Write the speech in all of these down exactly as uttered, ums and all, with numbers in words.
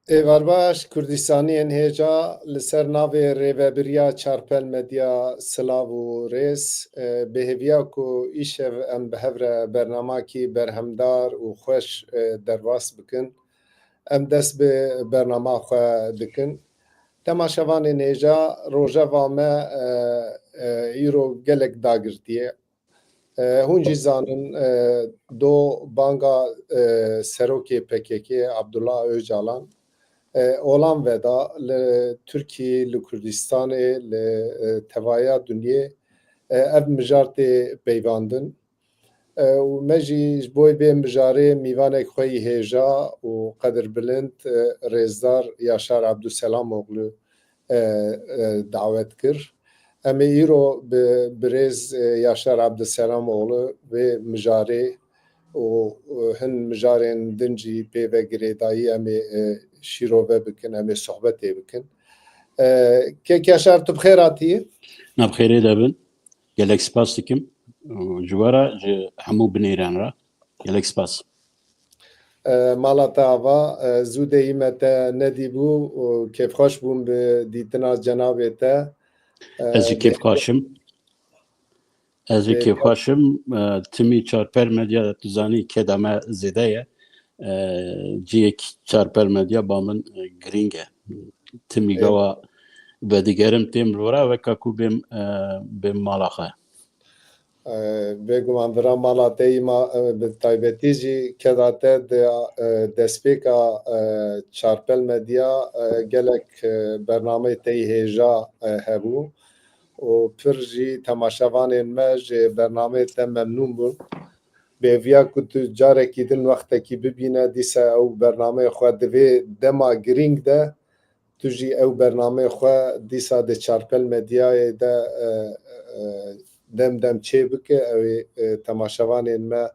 Êvar baş, Kurdistaniyên hêja, li ser navê rêvebiriya Çarpel Medya silav û rêz. E, bi hêviya ku îşev em bi hev re bernamakî berhemdar û xweş, e, derbas bikin, em dest bi bernama xwe dikin. Temaşevanên hêja, rojeva me, e, e, îro gelek dagirtî ye. E, hûn jî zanin, e, do banga, e, serokê P K K, Abdullah Ocalan, e, olan veda li Tirkiyê, li Kurdistanê, li, e, tevaya dinyê, e, ev mijar tê peyvandin. E, û me jî ji bo vê mijarê mîvanek xwe yî hêja û qedirbilind, e, rêzdar Yaşar Abduselamoğlu, e, e, dawet kir. Em ê îro bi birêz, e, Yaşar Abduselamoğlu vê mijarê û, e, hin mijarên din jî pê ve girêdayî em ê, e, şîrove bikin, em ê sohbetê bikin. E, Kek Yaşar, tu bi xêr hatî? Na bi xêrê de bin. Gelek spas dikim. Ji we re, ji hemû binêran re. Gelek spas. E, mala te ava, e, zû de hî me te nedîbû û kêfxweş bûm bi dîtina cenabê te. E, Ez jî kêfxweş im. Ez jî Pê- kêfxweş im. E, timî Çarpel Medya de tu zanî keda me zêde ye. E, cihê Çarpel Medya ba min, e, girîng e. Timî Ê- gava vedigerim têm li we re weka ku bêm, e, bêm mala xwe. E, Bêguman vira mala te yî ma, e, bi taybetî jî keda te di, e, destpêka, e, Çarpel Medya, e, gelek, e, bernameyê te yî hêja, e, hebû û pir jî temaşevanên me ji bernameyê te memnûn bûn. Bêviya ku tu carekî din wextekî bibîne, dîsa ew bernameyê xwe di vê dema girîng de tu jî ew bernameyê xwe dîsa di Çarpel Medyayê de, e, e, dem dem çê bike, ew ê, e, temaşevanên me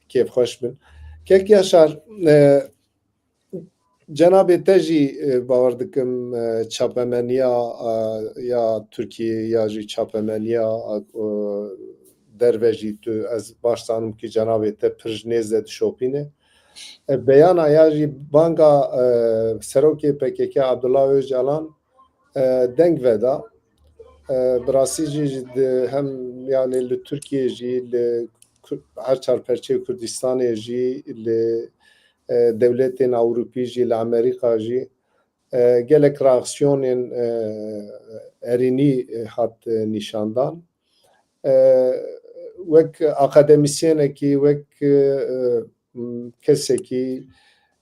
kêfxweş bin. Kek Yaşar, e, cenabê te jî, e, bawer dikim, e, çapemeniya, e, ya Tirkiyê ya jî çapemeniya, e, derve jî tu, ez baş zanim ku cenabê te pir ji nêz de dişopîne. E, beyana ya jî banga, e, serokê P K K Abdullah Ocalan, e, deng veda. E, bi rastî jî ji di hem, yani li Tirkiyê jî, li Kur-, her çar perçeyê Kurdistanê jî, li, e, dewletên Ewropî jî, li Amerîka jî, e, gelek reaksiyonên, e, erînî, e, hat, e, nîşandan. E, wek akademîsyenekî, wek, e, m, kesekî,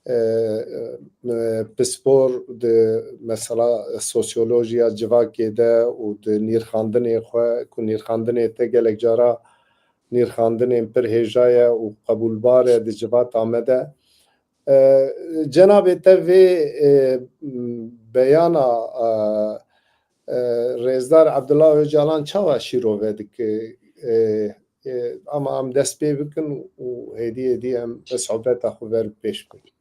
e, e, pispor di mesela sosyolojiya civakê de û di nîrxandinê xwe, ku nîrxandinê te gelek cara nîrxandinên pir hêja ye û qebûlbar e di civata me de. E, cenabê te vê, e, m, beyana, e, e, rêzdar Abdullah Ocalan çawa şîrove dike? E, e, ama em dest pê bikin û hêdî hêdî em sohbeta xwe ver pêş bikin.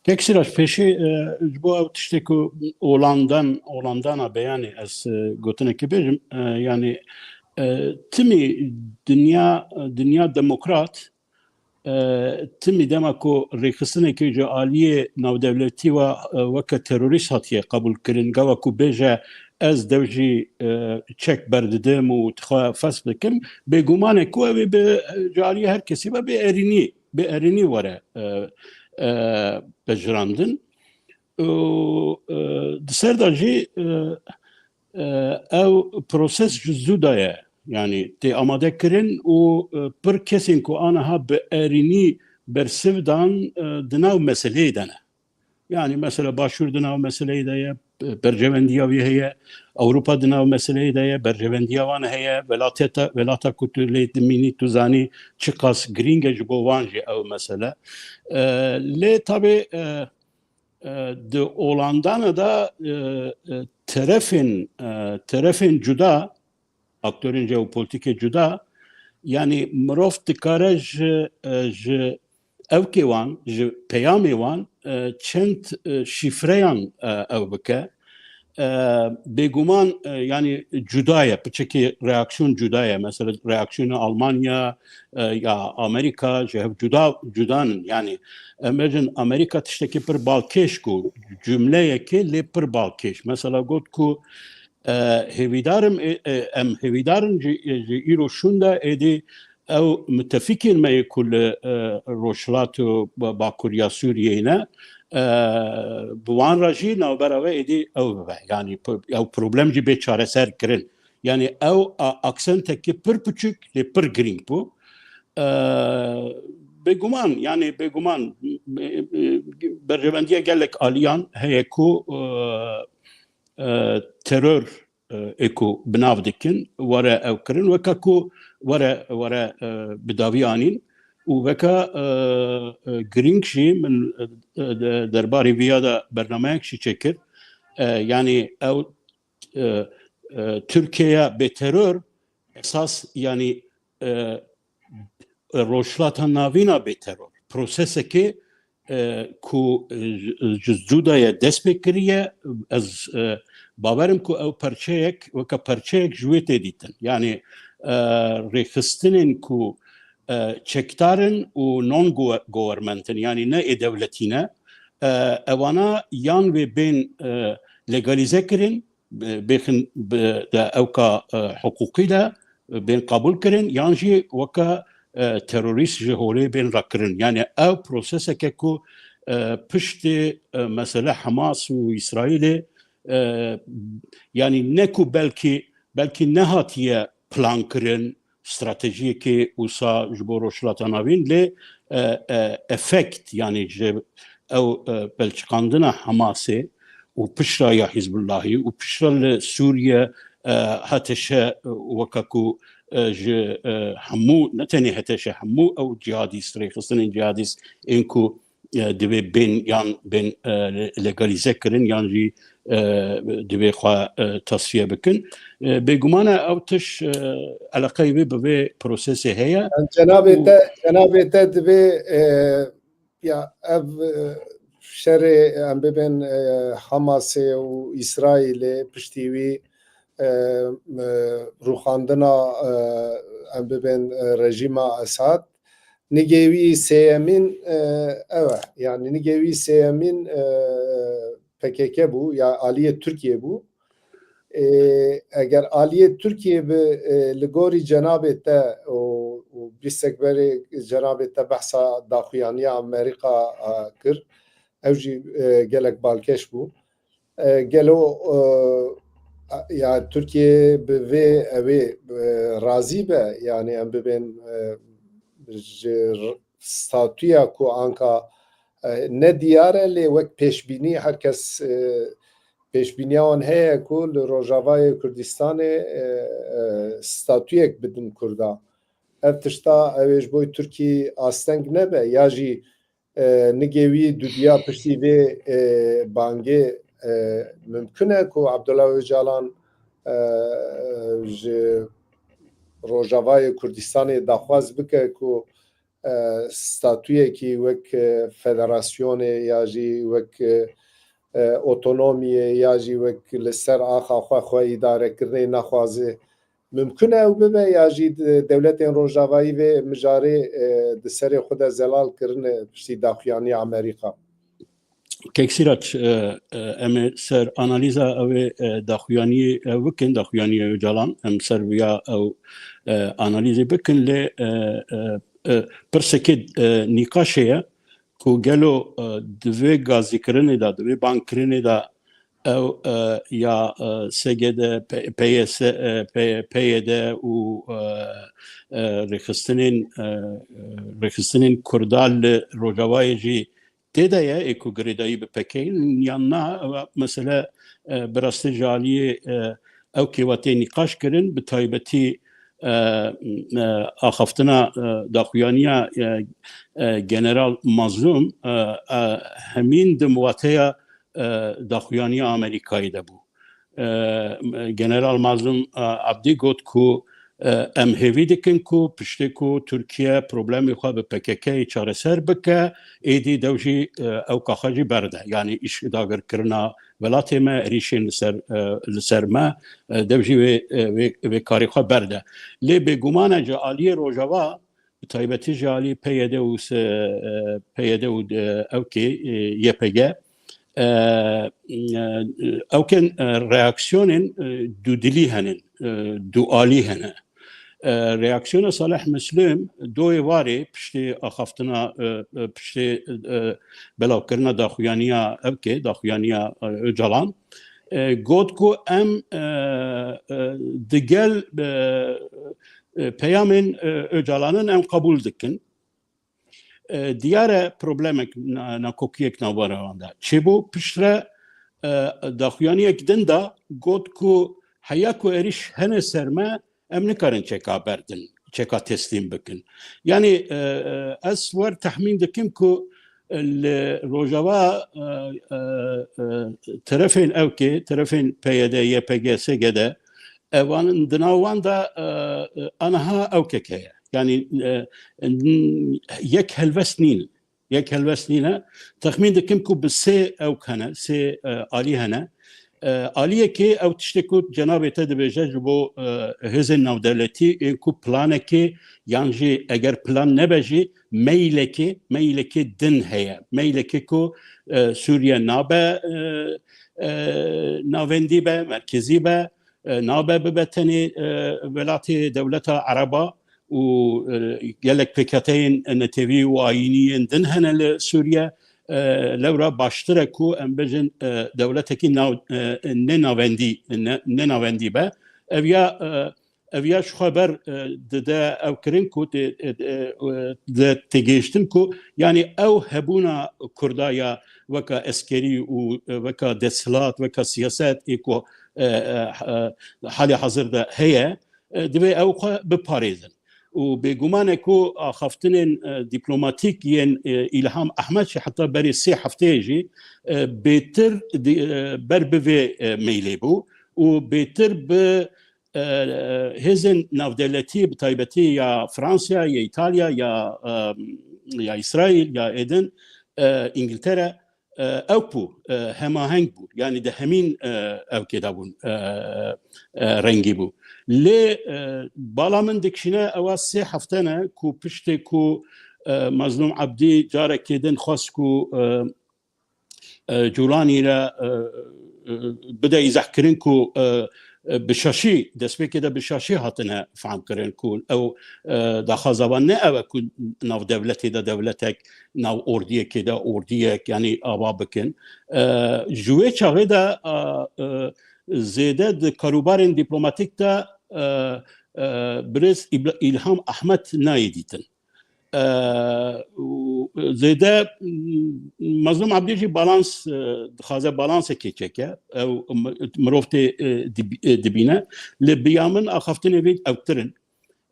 Kek Sirac, pêşî, e, ji bo ew tiştê ku Olandan, Olandana beyanê ez, e, gotinekê bêjim, e, yani, e, timî dinya, dinya demokrat, e, timî dema ku rêxistinekî ji aliyê navdewletî ve, e, weke terorîst hatiye qebûlkirin, gava ku bêje ez dev jî, e, çek berdidim û xwe fes bikim, bêguman e ku ew ê bi, ji aliyê her kesî ve bê erînî, bê erînî were, e, e, pejirandin. Û, e, di ser de jî, e, e, ew proses ji zû de ye. Yani tê amade kirin û, e, pir kesên ku aniha bi erînî bersiv dan, e, di nav meseleyê de ne. Yani mesela Başûr di nav meseleyê de ye, berjewendiya wî heye, Ewropa di nav meseleyê de ye, berjewendiya wan heye, welateta, welata ku tu lê dimînî, tu zanî çiqas girîng e ji bo wan jî ew mesele. E, lê tabê, e, e, di Olandana da, e, e, terefên, e, terefên cuda, aktorên jeopolîtîkê cuda, yanî mirov dikare ji, e, ji ewkê wan, ji peyamê wan, e, çend, e, şîfreyan, e, ew bike. E, bêguman, e, yanî cuda ye, piçekî reaksiyon cuda ye. Mesela reaksiyona Almanya, e, ya Amerîka ji hev cuda, cuda nin. Yanî em bêjin Amerîka tiştekî pir balkêş ku cumleyekê lê pir balkêş. Mesela got ku, e, hêvîdarim, e, e, em hêvîdarin ji, ji îro şûnde êdî ew mitefikên me yê ku li, e, Rojhilat û Ba-, Bakuriya Sûriyeyê ne, e, bi wan re jî navbera we êdî ew bibe. Yanî p-, ew problem jî bê çareser kirin. Yanî ew a-, aksentekî pir piçûk lê pir girîng bû. E, bêguman, yanî bêguman, e, e, berjewendiya gelek aliyan heye ku, e, e, teror, e, ê ku bi nav dikin, were ew kirin, weke ku were, were, e, bi dawî anîn. Û weke, e, e, girîng jî min, e, de-, derbarê viya de bernameyek jî çêkir. E, yanî ew, e, e, Tirkiyeya bêteror esas, yanî, e, Rojhilata Navîn a bêteror. Prosesekê, e, ku, e, ji, ji zû de ye dest pê kiriye, ez, e, bawerim ku ew perçeyek, weke perçeyek ji wê tê dîtin. Yanî, e, rêxistinên ku, e, çekdar in û non-government in, yanî ne ê dewletî ne, e, ewana yan wê bên, e, legalîze kirin, bêxin bi, de ewka, e, hiqûqî de, e, bên qebûl kirin, yan jî weke, e, terorîst ji holê bên rakirin. Yanî ew proseseke ku, e, piştî, e, mesele Hamas û Îsraîlê, e, yanî ne ku belkî, belkî nehatiye plankirin, stratejiyekê wisa ji bo Rojhilata Navîn, lê, e, e, efekt, yanî ji ew, e, belçiqandina Hamasê û pişra ya Hizbullahî û pişra li Sûriye, e, HTŞ, e, weke ku, e, ji, e, hemû, ne tenê HTŞ, hemû ew cihadîst, rêxistinên cihadîst ên ku, e, divê bên yan bên, e, le-, legalîze kirin yan jî, e, divê xwe, e, tasfiye bikin. E, bêguman e ew tiş, e, eleqeyê wê bi vê prosesê heye. Cenabê Û te, cenabê te divê, e, ya ev, e, şerê em bibên, e, Hamasê û Îsraîlê piştî wî, e, e, rûxandina, e, em bibên, e, rejîma Esad. Nigê wî sêyemîn, e, ew e. Yanî nigê wî sêyemîn, e, P K K bû, ya aliyê Tirkiyê bû. E, eger aliyê Tirkiyê bi, e, li gorî cenabê te û, û bîstek berê cenabê te behsa daxuyaniya Amerîka, a, kir, ew jî, e, gelek balkêş bû. E, gelo, e, ya Tirkiye bi vê ew ê, e, razî be, yanî em bibên, e, ji r-, statûya ku anka, e, ne diyar e, lê wek pêşbînî her kes, e, pêşbîniya wan heye ku li Rojavayê Kurdistanê, e, e, statûyek bidin Kurda. Ev tişta ew ê ji bo Tirkî asteng nebe ya jî, e, nigê wî dudiya piştî vê, e, bangê, e, mimkun e ku Abdullah Ocalan, e, ji Rojavayê Kurdistanê daxwaz bike ku, e, statuyekî wek, e, federasyonê ya jî wek, e, e, otonomiyê ya jî wek li ser axa xwe, xwe îdarekirinê naxwaze. Mimkun e ew bibe ya jî de-, dewletên Rojavayî vê mijarê, e, di serê xwe de zelal kirine piştî daxuyaniya Amerîka? Kek Sîraç, e, e, em ê ser analîza ew ê, e, daxuyaniyê, e, bikin, daxuyaniya Ocalan, em ser viya ew, e, analîzê bikin, lê, e, e, e, pirsekê, e, nîqaşê ye ku gelo, e, di vê gazîkirinê de, di vê bangkirinê de ew, e, ya, e, S G D, P-, P Y S, e, P-, P Y D û, e, e, rêxistinên, e, e, rêxistinên Kurda li Rojavayê jî tê de ye, ê ku girêdayî bi P K K in yan na, ew mesele, e, bi rastî ji aliyê, e, ew kêwa tê nîqaş kirin, bi taybetî, e, e, axaftina, e, daxuyaniya, e, e, General Mazlûm, e, e, hemîn di miwateya, e, daxuyaniya Amerîkayê de bû. E, General Mazlûm, e, Abdî got ku, e, em hêvî dikin ku piştê ku Tirkiye problemê xwe bi P K K çareser bike, êdî dew jî, e, ewka xwe jî berde. Yanî îş dagirkirina welatê me, êrîşên li ser, e, li ser me, e, dev jî wê, e, wê, wê karê xwe berde. Lê bêguman e ji aliyê Rojava, bi taybetî ji alî P Y D û se-, e, P Y D û, e, ewkê, e, Y P G, E, e, ew ken, e, reaksiyonên, e, dudilî hene, e, dualî hene. E, reaksiyona Salih Muslim doyê warê piştê axaftina, e, e, piştê, e, belavkirina daxuyaniya ew kê, daxuyaniya, e, Ocalan, e, got ku em, e, e, digel, e, e, peyamên, e, Ocalan in em qebûl dikin. E, diyar e problemek na-, nakokiyek navbera wan de çêbû. Piştre, e, daxuyaniyek din da got ku heya ku êrîş hene ser me, em nikarin çeka berdin, çeka teslîm bikin. Yanî, e, e, ez wer tehmîn dikim ku li Rojava, e, e, e, terefên ewkê, terefên P Y D, Y P G, S G D, evan di nav wan de, e, e, aniha ewkek heye. Yanî, e, n-, yek helwest nîn. Yek helwest nîne. Texmîn dikim ku bi sê ewk hene, sê, e, alî hene. E, aliyekê ew tiştê ku cenabê te dibêje ji bo, e, hêzên navdewletî, ê ku planekê yan jî eger plan nebe jî meylekê, meylekê din heye. Meylekê ku, e, Sûriye nabe, e, e, navendî be, merkezî be, e, nabe bibe tenê, e, welatê dewleta Ereba û, e, gelek pêkhateyên netewî û ayînî yên din hene li Sûriye. E, lewra baştir e ku em bêjin, e, dewletekî nav-, e, nênavendî, ne-, nênavendî be. Ev ya, e, ev ya ji xwe ber, e, dide ew kirin ku di, e, e, di têgihiştin ku, yanî ew hebûna Kurda ya weka eskerî û, e, weka desthilat, weka siyaset ê ku, e, e, e, halê hazir de heye, e, divê ew xwe biparêzin. Û bêguman e ku axaftinên, e, dîplomatîk yên, e, Îlham Ehmed jî heta berê sê hefteyê jî, e, bêtir di-, e, ber bi vê, e, meylê bû û bêtir bi, e, hêzên navdewletî, bi taybetî ya Fransa, ya Îtalya, ya, e, ya Îsraîl, ya êdin, e, Îngiltere, e, ew bû, e, hemaheng bû. Yanî di hemîn, e, ewkê de bûn, e, e, rengî bû. Lê, e, bala min dikişîne ewa sê hefte ne ku piştê ku, e, Mazlûm Ebdî carekê din xwest ku, e, e, Cûlanî re, e, e, bide îzehkirin ku, e, e, bi şaşî, destpêkê de bi şaşî hatine fehmkirin ku ew, e, daxwaza wan ne ew e ku nav dewletê de dewletek, nav ordiyekê de ordiyek, yanî ava bikin. E, ji wê çaxê de, e, e, zêde di karûbarên dîplomatîk de, e, e, birêz Îbra-, Îlham Ehmed nayê dîtin. E, û zêde, m, Mazlûm Ebdî jî balans, e, dixwaze balansekê çêke. Ew mi-, mirov tê, e, dib-, e, dibîne. Li biya min axaftinê vê ewtir in,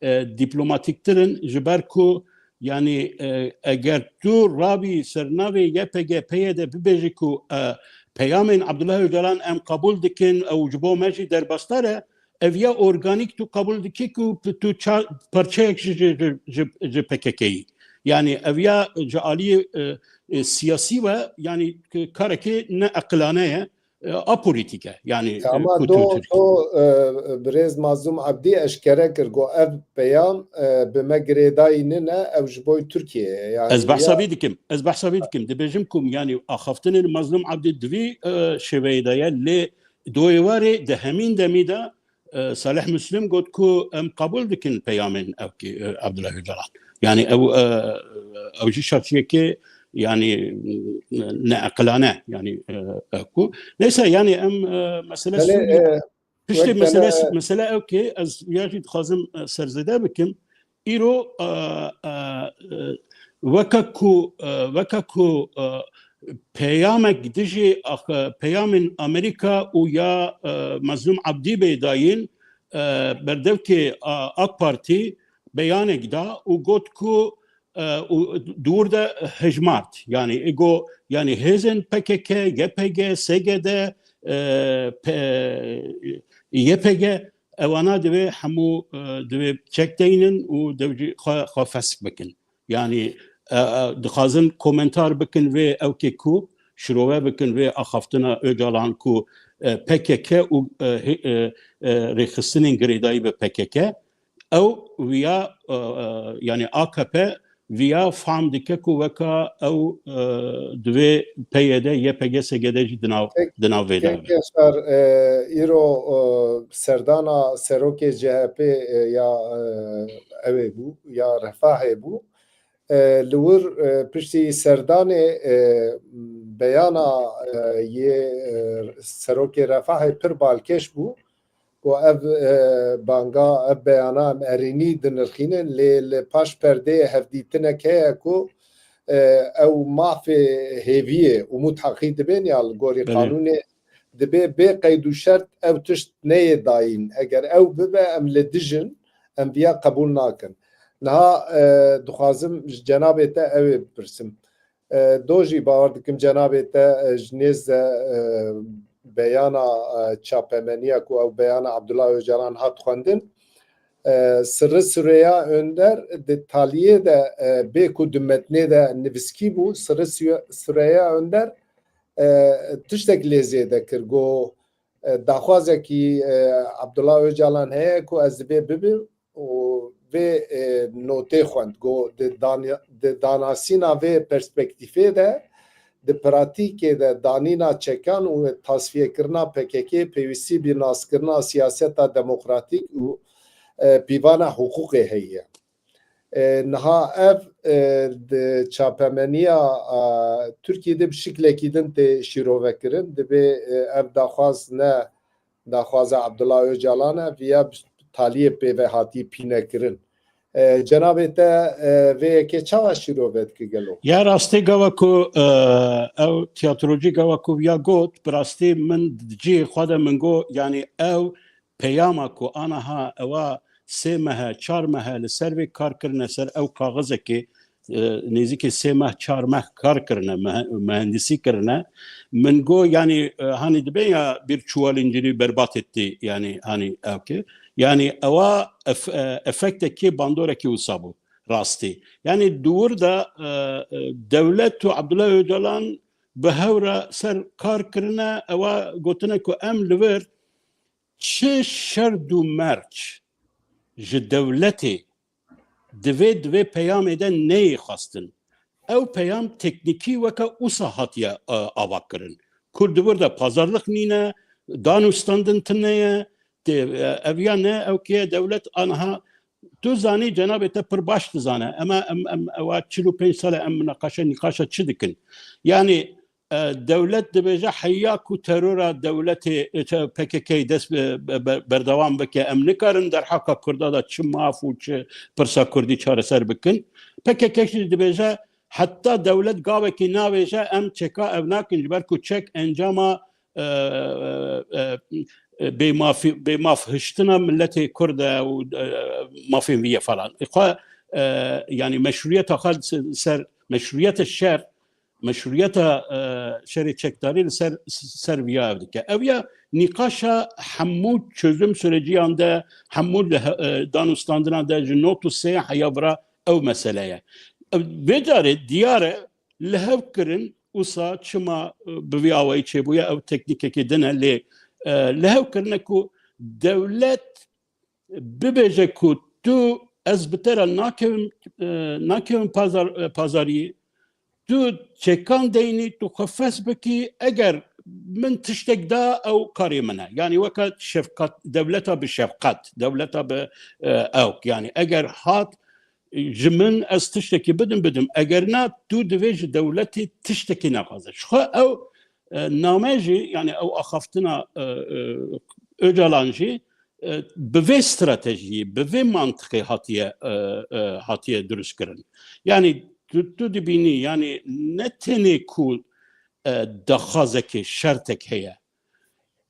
e, dîplomatîktir in, ji ber ku, yanî, e, eger tu rabî ser navê Y P G P Y D bibêjî ku, e, peyamên Abdullah Ocalan em qebûl dikin, ew ji bo me jî derbasdar e, ev ya organîk tu qebûl dikî ku tu ça-, parçeyek ji, ji, ji, ji, ji P K K'yî. Yanî ev ya ji aliyê, e, e, siyasî ve, yanî karekê ne eqilane ye, e, apolitîk e. Yanî, e, ama ku tu do, Tirk- do, e, birêz Mazlûm Ebdî eşkere kir, got ev peyam, e, bi me girêdayî nine, ew ji bo Tirkiyeyê ye. Yanî Ez behsa ya vî dikim, ez behsa vî dikim. Dibêjim ku, yanî, axaftinên Mazlûm Ebdî di vî, e, şêweyê de ye, lê doyê warê di hemîn demî de, e, Salih Muslim got ku em qebûl dikin peyamên ew ki, e, Abdullah Ocalan. Yanî ew, e, ew jî şaşiyekê, yanî, neeqilane, yanî, e, ew ku. Neyse, yanî em, e, mesele Belê, Sûriye, e, piştî wek mesele, dene mesele ew ki ez ya jî dixwazim, e, serzêde bikim. Îro, e, e, e, weke ku, e, weke ku, e, peyamek dijî ax-, peyamên Amerîka û ya, e, Mazlûm Ebdî bê dayîn, e, berdevkê, a, AK Partî beyanek da û got ku, e, û dûr de hejmart. Yanî, ê got, yanî hêzên P K K, Y P G, S G D, e, P-, Y P G, ewana divê hemû, e, divê çek deynin û dev jî xwe, xwe fesk bikin. Yanî, e, e, dixwazin komentar bikin vê ewkê ku şirove bikin vê axaftina Ocalan ku, e, P K K û, e, hê-, e, e, rêxistinên girêdayî bi P K K, ew wiya, e, e, yanî A K P viya fam dike ku weka ew, e, di vê P Y D, Y P G, S G D jî di nav, Kek-, di nav vê de Kek be. Yaşar, e, îro, e, serdana serokê C H P, e, ya, e, ewê bû, ya Refahê bû. E, li wir, e, piştî serdanê, e, beyana, e, yê, e, serokê Refahê pir balkêş bû. Ku ev, e, banga, ev beyana em erênî dinirxînin, lê li paş perdeyê hevdîtinek heye ku, e, ew mafê hêviyê û mutaqî dibên ya li gorî Belê. qanûnê dibê bê qeyd û şert ew tişt neyê dayîn. Eger ew bibe, em li dij in, em viya qebûl nakin. Niha, e, dixwazim ji cenabê te ew ê bipirsim. E, do jî bawer dikim cenabê te, e, ji nêz de, e, beyana, e, çapemeniya ku ew beyana Abdullah Ocalan hat xwendin. E, Sirri Süreyya Önder di taliyê de, e, bê ku di metnê de nivîskî bû, Sirri Sü-, Süreyya Önder, e, tiştek lê zêde kir. Got, e, daxwazekî, e, Abdullah Ocalan heye ku ez divê bibim û vê, e, notê xwend. Got, di danya-, di danasîna vê perspektîfê de, di pratîkê de danîna çekan û tasfiyekirina P K K pêwîstî bi naskirina siyaseta demokratîk û, e, pîvana hiqûqê heye. E, niha ev, e, di çapemeniya, e, Tirkiyê de bi şiklekî din tê şîrovekirin. Dibê, e, ev daxwaz ne daxwaza Abdullah Ocalan e, viya bi taliyê pê ve hatî pînekirin. E, cenabê te, e, vê yekê çawa şîrove dike gelo? Ya rastê gava ku, e, ew tiyatrocî gava ku viya got, bi rastî min di cihê xwe de min got, yanî ew peyama ku aniha ewa sê mehe, çar mehe li ser vê kar kirine, ser ew kaxizekê, e, nêzîkî sê meh, çar meh kar kirine, mehe-, mehendisî kirine. Min got, yanî, e, hanî dibe ya bir çuval inciri berbat etti, yanî hanî ew ki. Yanî ewa ef-, e, efektekî, bandorekî wisa bû, rastî. Yanî di wir de, e, e, dewlet û Abdullah Ocalan bi hev re ser kar kirine, ewa gotine ku em li vir çi şerd û merc ji dewletê di vê, di vê peyamê de neyê xwestin. Ew peyam teknîkî weke usa hatiye, e, ava kirin. Ku di wir de pazarlix nîne, dan û standin tune ye, tê, e, ev ya ne, ew kê ye, dewlet aniha, tu zanî, cenabê te pir baş dizane. Ema em, em, ewa çil û pênc sal e em minaqaşe, nîqaşa çi dikin? Yanî, e, dewlet dibêje heya ku terora dewletê, e, te-, P K K dest be, be, be, berdewam bike, em nikarin derheqa Kurda de çi maf û çi pirsa Kurdî çareser bikin. P K K jî dibêje heta dewlet gavekî navêje em çeka ev nakin, ji ber ku çek encama, e, e, e, bêmafî-, bêmafhiştina miletê Kurd e û, e, mafên vî ye falan. Xwe, e, yanî meşrûyeta xwe ser, meşrûyeta şer meşrûyeta, e, şerê çekdarî li ser, ser viya ev dike. Ev ya nîqaşa hemû çözüm süreciyan de, hemû li he-, e, dan û standinan de ji not û sê heya vira ew mesele ye. Ev, vê carê diyar e, li hev kirin, usa çima, e, bi vî awayî çêbûye, ew teknîkekê din e, lê, e, li hev kirine ku dewlet bibêje ku tu, ez bi te re nakevim, e, nakevim pazar-, e, pazariyê, tu çekan deynî, tu xwe fes bikî, eger min tiştek da, ew karê min e. Yanî weke şefqet, dewleta bi şefqet, dewleta bi, e, ewk. Yanî eger hat, e, ji min ez tiştekî bidim, bidim. Eger na, tu divê ji dewletê tiştekî nexwaze. Ji xwe ew, e, name jî, yanî ew axaftina, e, e, Ocalan jî, e, bi vê stratejiyê, bi vê mantiqê hatiye, e, e, hatiye dirust kirin. Yanî tu, tu dibînî, yanî ne tenê ku, e, daxwazekê, şertek heye.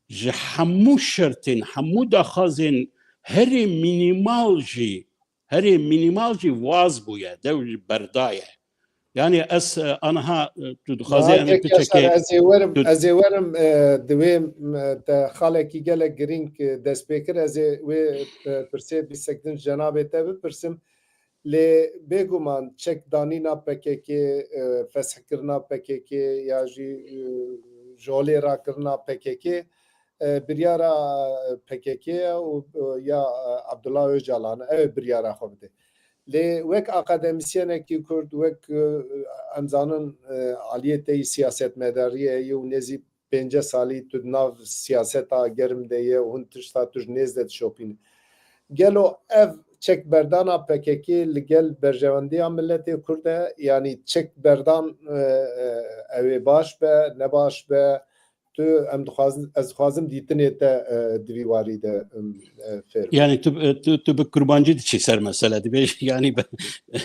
Ji hemû şertên, hemû daxwazên herê mînîmal jî, herê mînîmal jî waz bûye, dew jî berdaye. Yanî ez, e, aniha, e, tu dixwazî Niha em Kek Yaşar, piçekê ez ê werim, tu ez ê werim, e, di wê, m, te xalekî gelek girîng, e, dest pê kir, ez ê wê, e, pirsê bîsek din ji cenabê te bipirsim. Lê bêguman çekdanîna P K K, e, feshkirina P K K ya jî, e, ji holê rakirina P K K, e, biryara P K K ye û, e, ya, e, Abdullah Ocalan e, ew ê biryara xwe bide. Lê wek akademîsyenekî Kurd, wek, e, em zanin, e, aliyê te yî siyasetmedariyê ye û nêzî pêncî salî tu di nav siyaseta germ de ye û hin tişta tu ji nêz de dişopîne. Gelo ev çekberdana P K K li gel berjewendiya miletê Kurd e? Yanî çekberdan, e, e, ew ê baş be, ne baş be? Tu, em dixwazin, ez dixwazim dîtinê te, e, di vî warî de, em, e, fêr bim. Yani tu, e, tu, tu bi kurbancî diçî ser mesele, dibêjî, yani be-,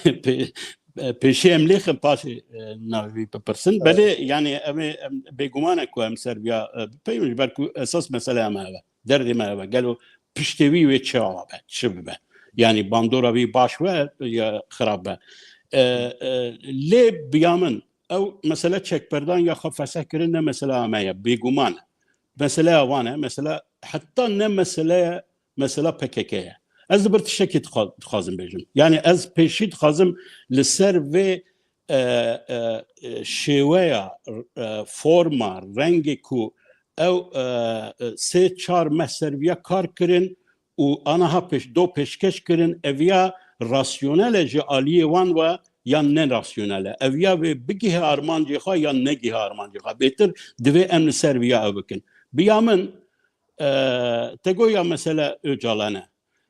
pê-, e, pêşî em lêxin, paşê, e, navê wî bipirsin. Evet. Belê, yani em ê, em, bêguman e ku em ser viya, e, bipeyivin, ji ber ku esas mesele em ev e. Derdê me ev e. Gelo piştê wî wê çi awa be, çi bibe? Yani bandora wî baş be ya xirab be? E, e, lê biya min, ew mesele çekberdan ya xwe feseh kirin ne meseleya me ye, bêguman e. Meseleya wan e, mesela heta ne meseleya, mesela P K K ye. Ez li bir tiştekî dixwa-, dixwazim bêjim. Yani ez pêşî dixwazim li ser vê, e, e, e, şêweya, e, forma, rengê ku ew, e, e, sê çar meh ser viya kar kirin û aniha pêş, do pêşkeş kirin, ev ya rasyonel e ji aliyê wan ve yan ne rasyonel e? Ev ya vê bigihe armancê xwe yan negihe armancê xwe? Bêtir divê em li ser viya ev bikin. Biya min, e, te got ya mesele Ocalan e.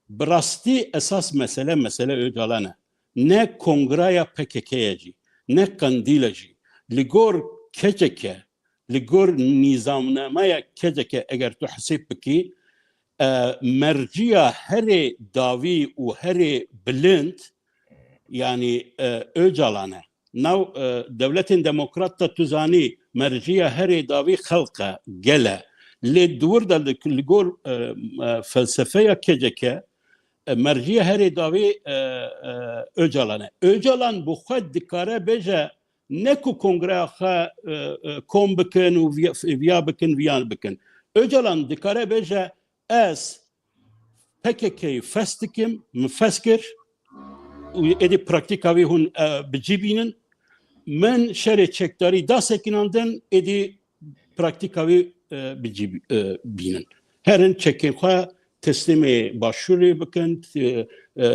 Bi rastî esas mesele, mesele Ocalan e. Ne kongraya P K K ye jî, ne Qendîl e jî. Li gor keçeke, li gor nîzamnameya keçeke eger tu hesêb bikî, e, merciya herê dawî û herê bilind, yanî, e, Ocalan e. Nav, e, dewletên demokrat de tu zanî merciya herê dawî xelq e, gel e. Lê di wir de li, li gor, e, e, felsefeya keçeke, e, merciya herê dawî, e, e, Ocalan e. Ocalan bi xwe dikare bêje ne ku kongreya xwe, e, e, kom bikin û viya, viya bikin, viyan bikin. Ocalan dikare bêje, ez P K K'yê fes dikim, min fes kir û êdî praktîka wî hûn, e, bi cî bînin. Min şerê çekdarî da sekinandin, êdî praktîka wî, e, bi cî bî-, e, bînin. Herin çekên xwe teslîmê başûrê bikin, e, e,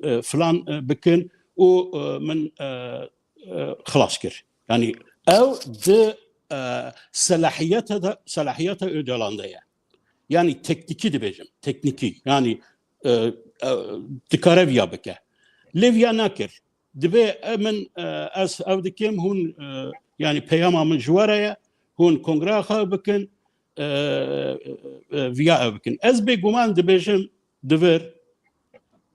e, filan, e, bikin û, e, min, e, e, xilas kir. Yani ew di, e, selahiyeta de, selahiyeta Ocalan de ye. Yani teknîkî dibêjim, teknîkî. Yani, e, e, dikare viya bike. Lê viya nakir. Dibê e, min, e, ez ev dikim, hûn, e, yani peyama min ji we re ye, hûn kongreya xwe bikin, e, e, viya ev bikin. Ez bêguman dibêjim, di vir,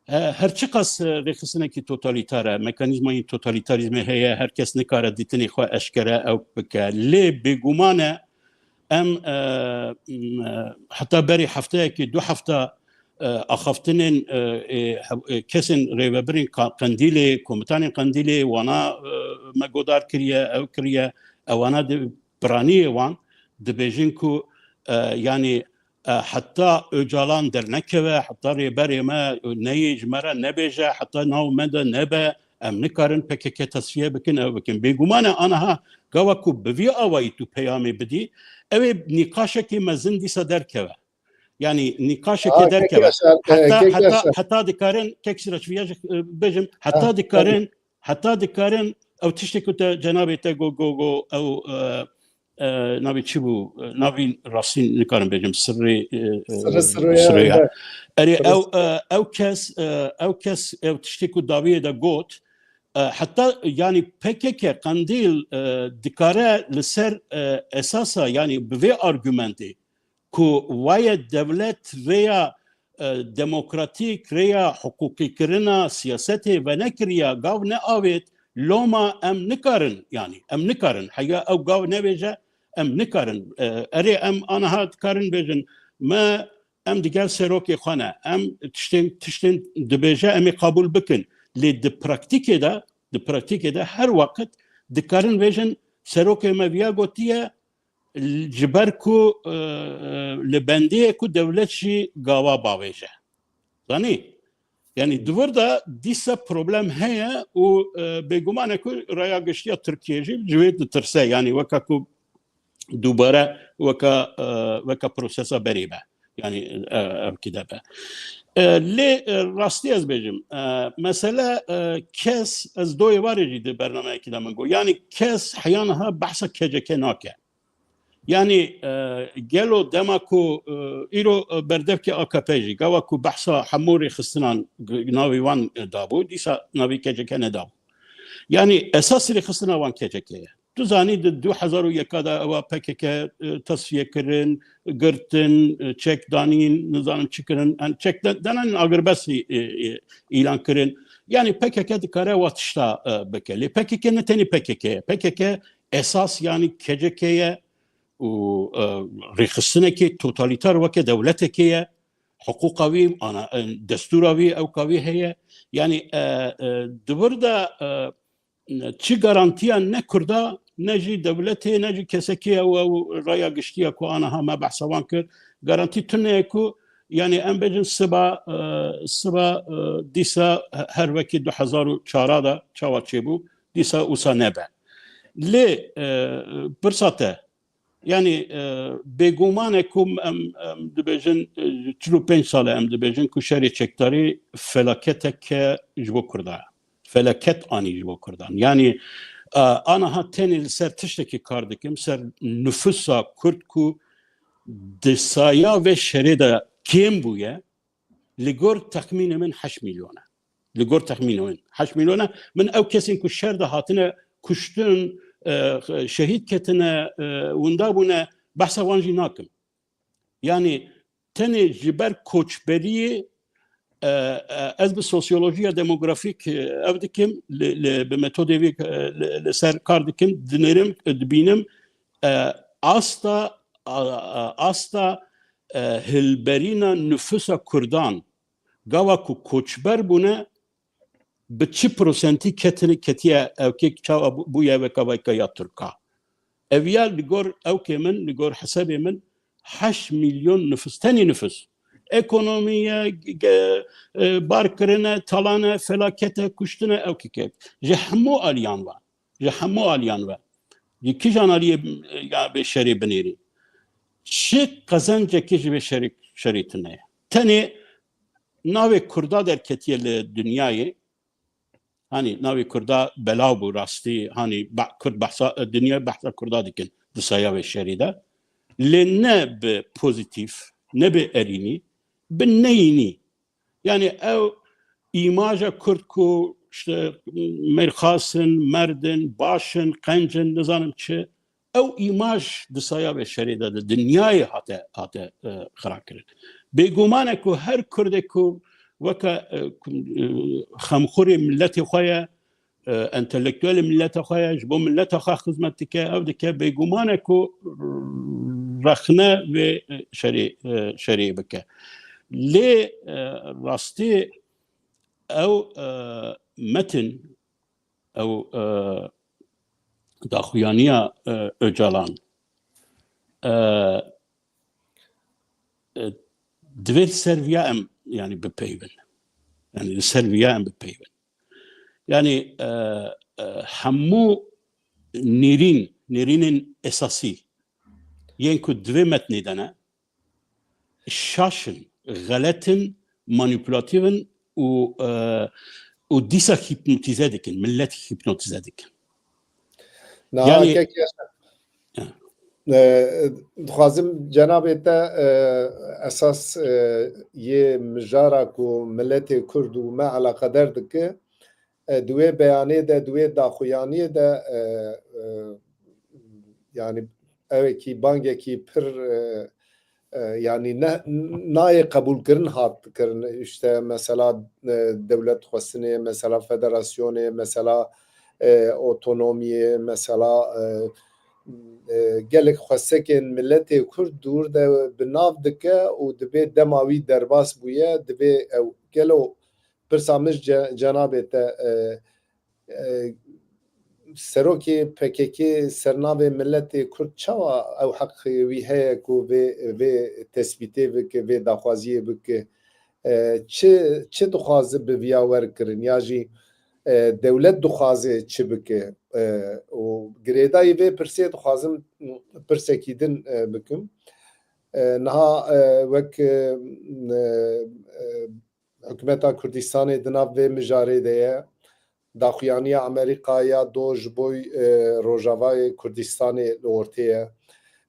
e, her çiqas, e, rêxistinekî totalîtar e, mekanîzmayên totalîtarîzmê heye, her kes nikare dîtinê xwe eşkere ew bike. Lê bêguman e, em, e, m, e, heta berî hefteyekê, du hefta, e, axaftinên, e, e, hev-, e, kesên rêvebirên Ka-, Qendîlê, komutanên Qendîlê, wana, e, me godar kiriye, ew kiriye, ewana di piraniyê wan dibêjin ku, e, yanî, e, heta Ocalan dernekeve, heta rêberê me neyê ji me re nebêje, heta nav me de nebe, em nikarin P K K tesfiye bikin, ew bikin. Bêguman e aniha gava ku bi vî awayî tu peyamê bidî, ew ê nîqaşekî mezin dîsa derkeve. Yani nîqaşekê derkeve. Heta, heta, heta dikarin, kek Sirac, viya jî, e, bêjim, heta dikarin, heta dikarin, ew tiştê ku te cenabê te go, go, go, ew, e, e, navê çi bû? E, navî rastî nikarim bêjim. Sirrê, e, e, sirrê, sirrê ya. Erê, ew, e, ew kes, e, ew kes, ew tiştê ku dawiyê de got, e, heta, yani P K K, Qendîl, e, dikare li ser, e, esasa, yani bi vê argumentê ku waye dewlet rêya, e, demokratîk, rêya hiqûqîkirina siyasetê venekiriya, gav neavêt, loma em nikarin, yani em nikarin, heya ew gav nebêje, em nikarin. E, erê em aniha dikarin bêjin, me, em digel serokê xwe ne, em tiştên, tiştên dibêje em ê qebûl bikin. Lê di praktîkê de, di praktîkê de her weqt dikarin bêjin, serokê me viya gotiye, ji ber ku, e, e, li bendê ye ku dewlet jî gava bavêje. Zanî? Yani di vir de dîsa problem heye û, e, bêguman e ku raya giştiya Tirkiyê jî ji wê ditirse. Yani weka ku dubare weka, e, weka prosesa berê be. Yani e, ev kî de be. E, lê e, rastî ez bêjim. E, mesele e, kes, ez doyê warê jî di bernameyekî de min got. Yani kes heya niha behsa K C K nake. Yani e, gelo dema ku e, îro e, berdevkê A K P jî, gava ku behsa hemû rêxistinan g- navê wan e, dabû, dîsa navê K C K nedabû. Yani esas rêxistina wan K C K ye. Tu zanî di du hezar û yeka de ewa P K K e, tesfiye kirin, girtin, e, çek danîn, nizanim çi kirin, yani çek de- dananîn agirbestî e, e, îlan kirin. Yani P K K dikare wa tişta e, bike. Lê P K K ne tenê P K K ye. P K K esas yani K C K ye û e, rêxistinekê totalîter weke dewletekê ye. Hiqûqa wî, ana, e, destûra wî, ewka wî heye. Yani e, e, di vir de e, çi garantiya ne Kurda, ne jî dewletê, ne jî kesekê ew, ew raya giştiya ku aniha me behsa wan kir, garantî tune ye ku, yani em bêjin siba, e, siba e, dîsa her wekî du hezar û çar de çawa çêbû, dîsa wisa nebe. Lê e, pirsa te, yani e, bêguman e ku em, em dibêjin, e, çil û pênc sal e em dibêjin ku şerê çekdarî felaketek e ji bo Kurda. Felaket anî ji bo Kurdan. Yani e, aniha tenê li ser tiştekî kar dikim, ser nüfusa Kurd ku di saya vê şerê de kêm bûye, li gor texmînê min heşt milyon e. Li gor texmînê min heşt milyon e. Min ew kesên ku şer de hatine kuştin, e, şehîd ketine, e, winda bûne, behsa wan jî nakim. Yani tenê ji ber koçberiyê, e, e, ez bi sosyolojiya demografîk e, ev dikim, li, li, bi metodê vê e, li, li ser kar dikim, dinêrim, e, dibînim, e, asta, a, a, asta e, hilberîna nüfusa Kurdan, gava ku koçber bûne, bi çi prosentî ketine, ketiye ewkê çawa bû- bûye weka vayka ya Tirka. Ev ya li gor ewkê min, li gor hesabê min heşt milyon nüfus, tenê nüfus. Ekonomiye, ge- e, bar kirine, talane, felakete, kuştine ewkê ke. Ji hemû aliyan ve. Ji hemû aliyan ve. Ji kijan aliyê e, ya vê şerê binêrî. Çi qezencekê ji vê şerê, şerê tune ye. Tenê navê Kurda derketiye li dinyayê. Hani navê Kurda belav bû rastî. Hani ba- Kurd behsa, dinya behsa Kurda dikin di saya vê şerî de. Lê ne bi pozîtîf, ne bi erînî, bi neyînî. Yani ew îmaja Kurd ku işte mêrxas in, merd in, baş in, qenc in, nizanim çi, ew îmaj di saya vê şerê de di dinyayê hate, hate e, xira kirin. Bêguman e ku her Kurdê ku weke e, ku, e, xemxurê miletê xwe ye, e, entelektuelê mileta xwe ye, ji bo mileta xwe xizmet dike, ew dike, bêguman e ku rexne vê e, şerê, e, şerê bike. Lê e, rastî ew e, metin, ew e, daxuyaniya e, Ocalan e, e, divê li ser viya em yani bipeyvin. Yani li ser viya em bipeyvin. Yani e, e, hemû nêrîn, nêrînên esasî yên ku divê metnê de ne, şaş in, xelet in, manîpulatîf in û e, û dîsa hîpnotîze dikin, millet hîpnotîze dikin. Niha Yani- kek Yaşar. Ya. E, dixwazim cenabê te e, esas e, yê mijara ku miletê Kurd û me eleqeder dike, e, di wê beyanê de, di wê daxuyaniyê de e, e, yani ewekî bangekî pir e, e, yani ne nayê qebûlkirin hat kirin. İşte mesela e, dewlet xwestinê, mesela federasyonê, mesela e, otonomiyê, mesela e, e, gelek xwesekên miletê Kurd dûr de bi nav dike û dibê dema wî derbas bûye, dibê ew gelo pirsa min ji ce- cenabê te e, e, serokê P K K sernavê miletê Kurd çawa ew heq wî heye ku vê, vê tespîtê bike, vê daxwaziyê bike? E, çi, çi dixwaze bi viya wer kirin? Ya jî e, dewlet dixwaze çi bike? E, û girêdayî vê pirsê dixwazim pirsekî din e, bikim. E, niha, e, wek, e, e, e, hikûmeta Kurdistanê di nav vê mijarê de ye. Daxuyaniya Amerîka ya do ji bo, e, Rojavayê Kurdistanê li ortê ye.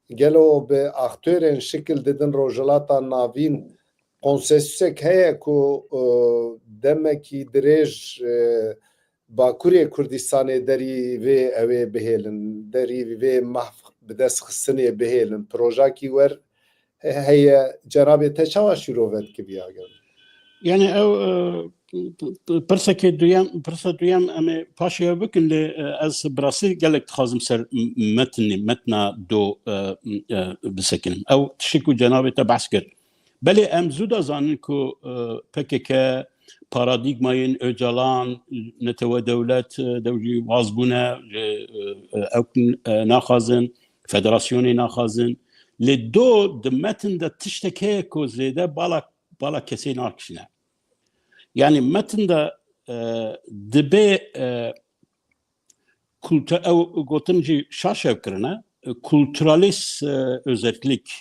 Gelo bi aktorên şikil didin Rojhilata Navîn konsensusek heye ku, e, demekî dirêj, e, Bakurê Kurdistanê derî vê ew ê bihêlin, derî vê mahf bidestxistinê bihêlin. Projakî wer he-, heye, cenabê te çawa şîrove dike vî agir? Yani ew, e, p-, p-, pirsekê duyem, pirsa duyem em ê paşê ew bikin, lê, e, ez bi rastî gelek dixwazim ser m-, metinê, metna do, e, m-, e, bisekinim. Ew tiştê ku cenabê te behs kir. Belê em zû da zanin ku, e, P K K paradîgmayên Ocalan, netewe dewlet, e, dew jî waz bûne, ji, e, e, ew, e, naxwazin, federasyonê naxwazin. Lê do di metin de tiştek heye ku zêde bala, bala kesê nakişîne. Yani metin de, e, dibe, e, kultu-, ew gotin jî şaş ew kirine, e, kulturalist, e, özellik.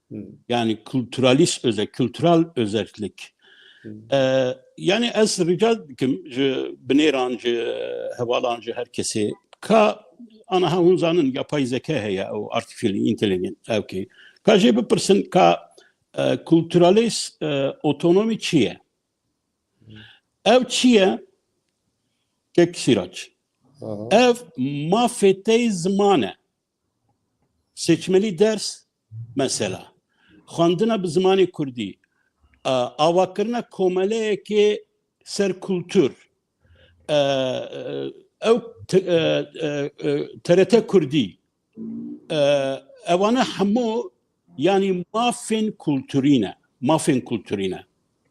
Hmm. Yani kulturalist özel-, kültürel özellik. Hmm. E, yani ez rica dikim ji binêran, ji hevalan, ji her kesê ka aniha hûn zanin yapay zeka heye, ew artificial intelligence, ew kê. Ka jê bipirsin ka, e, kulturalist, e, otonomi çi ye? Hmm. Ev çi ye? Kek Sirac. Aha. Ev mafê te yê ziman e. Seçmeli ders mesela. Xwendina bi zimanê kurdî. A, avakirina komeleyekê ser kultur. E, e, ew te-, e, e, e, T R T Kurdî. E, ewana hemû, yanî mafên kulturî ne. Mafên kulturî ne.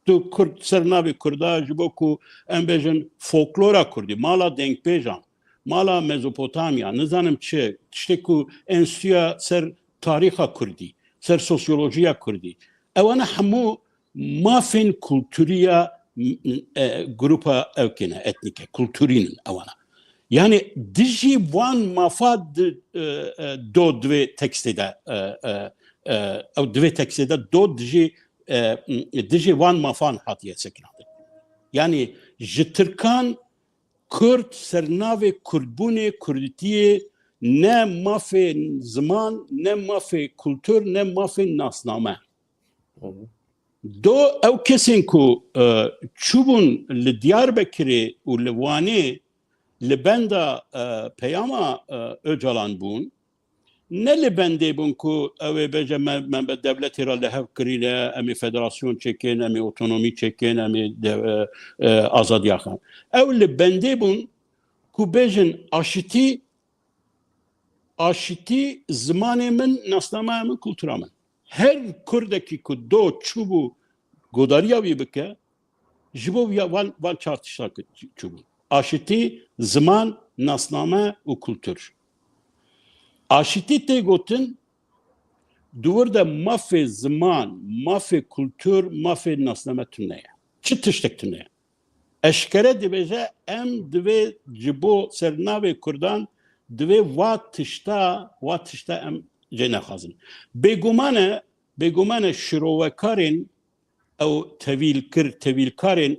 Tu Kurd ser navê Kurda ji bo ku em bêjin folklora Kurdî, mala dengbêjan, mala Mezopotamya, nizanim çi, tiştê ku enstitûya ser tarîxa Kurdî, ser sosyolojiya Kurdî. Ewana hemû mafên kulturî ya, m-, m-, e, grupa ew kêne, etnîke, kulturî nin ewana. Yani dijî van mafa di, e, e, do divê tekstê de, e, e, e, ew divê tekstê de do dijî, e, m-, dijî van mafan hatiye sekinandin. Yani ji Tirkan Kurd ser navê Kurdbûnê, Kurditiyê ne mafê ziman, ne mafê kultur, ne mafê nasname. Hı hı. Do ew kesên ku, e, çûbûn li Diyarbekirê û li Wanê li benda, e, peyama, e, Ocalan bûn, ne li bendê bûn ku ew ê bêje me, me bi dewletê re li hev kirîne, em ê federasyon çêkin, em ê otonomî çêkin, em ê de-, e, e, azadiya xwe. Ew li bendê bûn ku bêjin aşitî, aşitî zimanê min, nasnameya min, kultura min. Her Kurdekî ku do çûbû godariya wî bike, ji bo wî van, van çar tişta ku çûbûn. Aşitî, ziman, nasname û kultur. Aşitî tê gotin, di wir de mafê ziman, mafê kultur, mafê nasname tune ye. Çi tiştek tune ye? Eşkere dibêje, em divê ji bo ser navê Kurdan divê wa tişta, wa tişta em jê nexwazin. Bêguman e, bêguman e şirovekarên ew tevîlkir, tevîlkarên,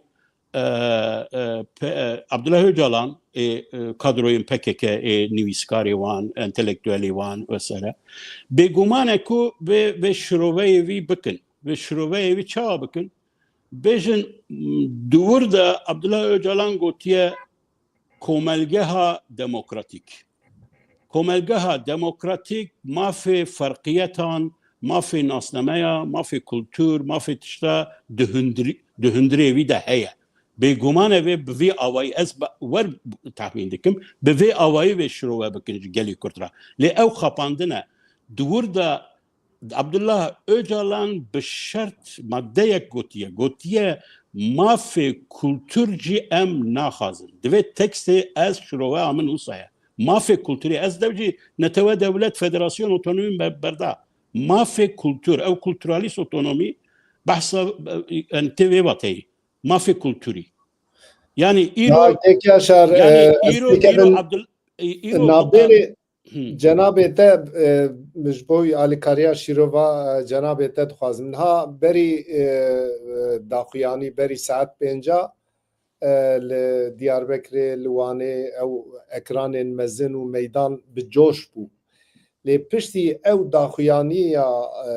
e, e, P-, e, Abdullah Ocalan, ê, e, kadroyên P K K, ê nivîskarê wan, entelektuelê wan vesaire. Bêguman e ku vê, vê şiroveyê wî bikin. Vê şiroveyê wî çawa bikin? Bêjin, m, di wir de Abdullah Ocalan gotiye komelgeha demokratîk. Komelgeha demokratîk mafê ferqiyetan, mafê nasnameya, mafê kultur, mafê tişta di hundirî-, di hundirê wî de heye. Bêguman e vê bi vî awayî, ez be-, wer tahmîn dikim, bi vê awayî vê şirove bikin ji gelê Kurd re. Lê ew xapandin e. Di wir de Abdullah Ocalan bi şert maddeyek gotiye. Gotiye, mafê kultur jî em naxwazin. Di vê tekstê ez şiroveya min wisa ye. Mafê kulturî, ez dev jî netewe, dewlet, federasyon, otonomî be-, berda. Mafê kultur, ew kulturalîst otonomî behsa, e, en tê vê vateyî. Mafê kulturî. Yani îro, Ya, Kek Yaşar, yani e, ez îro, pêkevim îro Abdul-, îro navberê, Cenabê te, e, ji bo wî alîkariya şîrova, e, cenabê te dixwazim. Niha berî, e, e, daxuyanî, berî saet pênca, e, li Diyarbekirê, li Wanê ew ekranên mezin û meydan bi coş bû. Lê piştî ew daxuyaniya, e,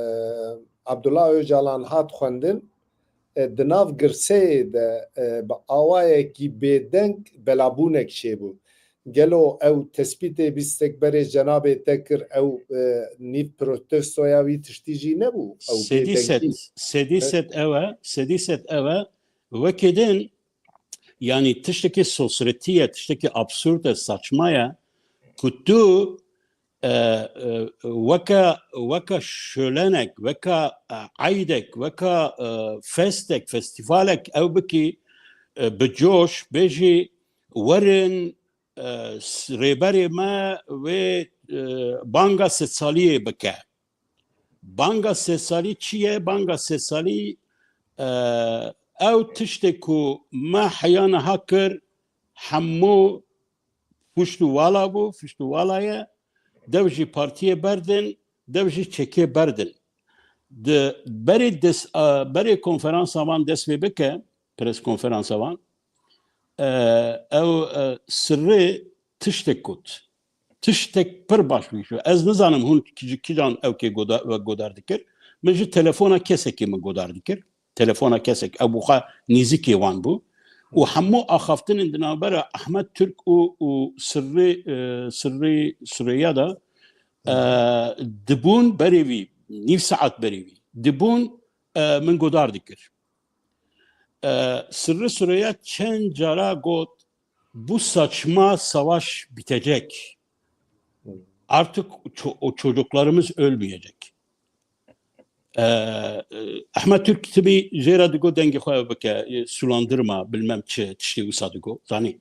Abdullah Ocalan hat xwendin, e, di nav girseyê de, e, bi awayekî bêdeng belabûnek çêbû. Gelo ew tespîtê bîstek berê cenabê te kir, ew, e, nîv protestoya wî tiştî jî nebû? Ew Sedî sed, bêdengî. Sedî sed ew e, sedî sed ew e. Wekê din, yanî tiştekî sosretî ye, tiştekî absurd e, saçma ye ku tu, e, e, weke, weke şolenek, weke, e, eydek, weke, e, festek, festîvalek ew bikî, e, bi coş bêjî, werin, e, s-, rêberê me wê, e, banga sedsaliyê bike. Banga sêsalî çi ye? Banga sêsalî, e, ew tiştê ku me heya niha kir, hemû pişt û wala bû, pişt û wala ye. Dev jî partiyê berdin, dev jî çekê berdin. Di berê des-, e, berê konferansa van dest pê bike, pres konferansa van, e, ew, e, sirrê tiştek got. Tiştek pir baş bû. Ez nizanim hûn ki-, ji kîjan ew kê goda-, we godar dikir. Min ji telefona kesekê min godar dikir. Telefona kesek, ew bi xwe nîzikê wan bû. Û hemû axaftinên di navbera Ahmet Türk û, û Sirrê, e, Sirrê Süreyya de, e, dibûn berê wî, nîv saet berê wî. Dibûn, e, min godar dikir. E, Sirrê Süreyya çend cara got, "Bu saçma savaş bitecek. Artık ço-, o çocuklarımız ölmeyecek." E, e, Ahmet Türk tibî jê re digot dengê xwe bike, e, sulandırma, bilmem çi, tiştê wisa digot, zanî.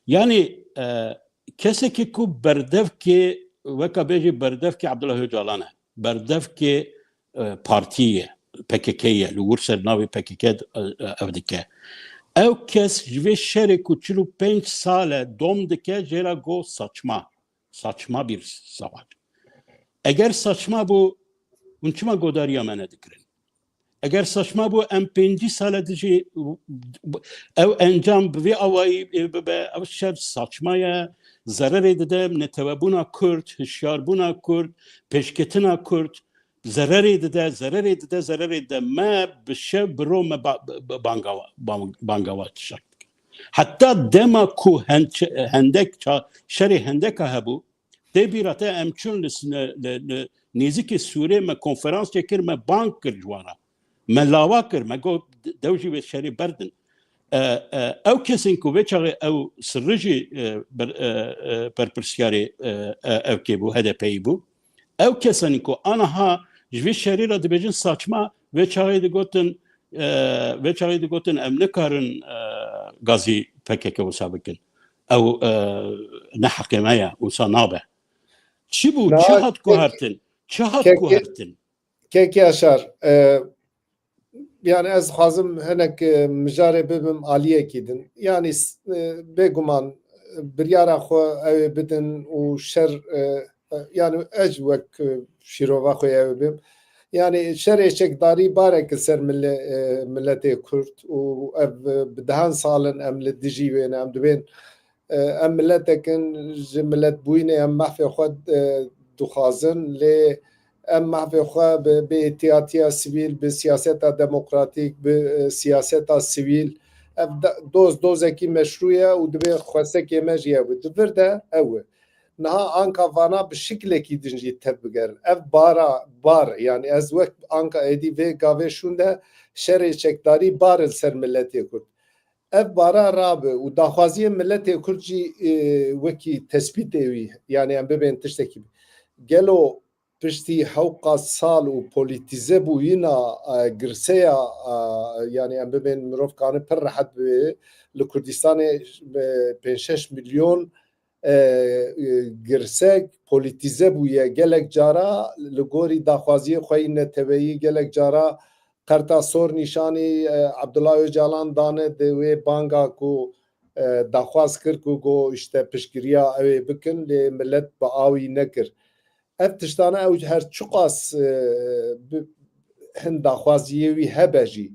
Yani, e, kesekî ku berdevkê, weka bêjî berdevkê Abdullah Öcalan e. Berdevkê, e, partî ye, P K K ye, li wir ser navê P K K d-, e, e, ev dike. Ew kes ji vê şerê ku çil û pênc sal e dom dike, jê re got saçma. Saçma bir savaş. Eger saçma bû, hûn çima godariya me nedikirin? Eger saçma bû, em pêncî sal e dijî ew encam bi vê awayî, e, bibe, ev şer saçma ye, zererê dide netewebûna Kurd, hişyarbûna Kurd, pêşketina Kurd, zererê dide, zererê dide, zererê dide. Me bi şev bi ro me ba-, ba-, bangava-, bang-, bangava tişak dike. Heta dema ku hen-, hendek ça-, şerê hendeka hebû, tê bîra te em çûn li sine-, li, li nêzîkê Sûrê me konferans çêkir, me bang kir ji wan re. Me lawa kir, me got, dew jî vê şerê berdin. E, e, ew kesên ku vê çaxê ew Sirri jî, e, ber-, e, e, berpirsyarê, e, e, ew kê bû, H D P'yî bû. Ew kesanî ku aniha ji vê şerê re dibêjin saçma, vê çaxê digotin, e, vê çaxê digotin em nikarin, e, gazî P K K wisa bikin. Ew, e, ne heqê me ye, wisa nabe. Çi bû? Çi hat guhertin? Çi hat guhertin? Kekê Yaşar, e, yani ez dixwazim hinek, e, mijarê bibim aliyekî din. Yani s-, e, bêguman, e, biryara xwe ew ê bidin û şer, e, e, yani ez wek, e, şîrova xwe ew ê bim. Yani şerê çekdarî barek li ser mile-, e, miletê Kurd û ev, e, bi dehan sal in em li dijî wê ne, em dibên, e, em miletek in, ji miletbûyînê em mafê xwe, e, dixwazin, lê em mafê xwe bi, bi êtiyatiya sivîl, bi siyaseta demokratîk, bi, e, siyaseta sivîl, ev de, doz dozekî meşrû ye û divê xwestekê me jî ew be. Di vir de ew e. Niha anka vana bi şiklekî din jî tevbigerin. Ev bara, bar, yani ez wek anka êdî vê gavê şûnde şerê çekdarî bar li ser miletê Kurd. Ev bara rabe û daxwaziyê miletê Kurd jî, e, wekî tespîtê wî, yani em bibên tiştekî. Gelo piştî hewqa sal û polîtîze bûyîna, e, girseya, e, yani em bibên mirov kane pir rehet bi li Kurdistanê, e, pênc şeş milyon, e, e, girsek polîtîze bûye. Gelek cara li gorî daxwaziyê xwe yî neteweyî, gelek cara qerta sor nîşanî, e, Abdullah Ocalan dane di wê banga ku e, daxwaz kir ku go işte piştgiriya ew ê bikin, lê millet bi awî nekir. Ev tiştane ew her çiqas, e, bi, hin daxwaziyê wî hebe jî,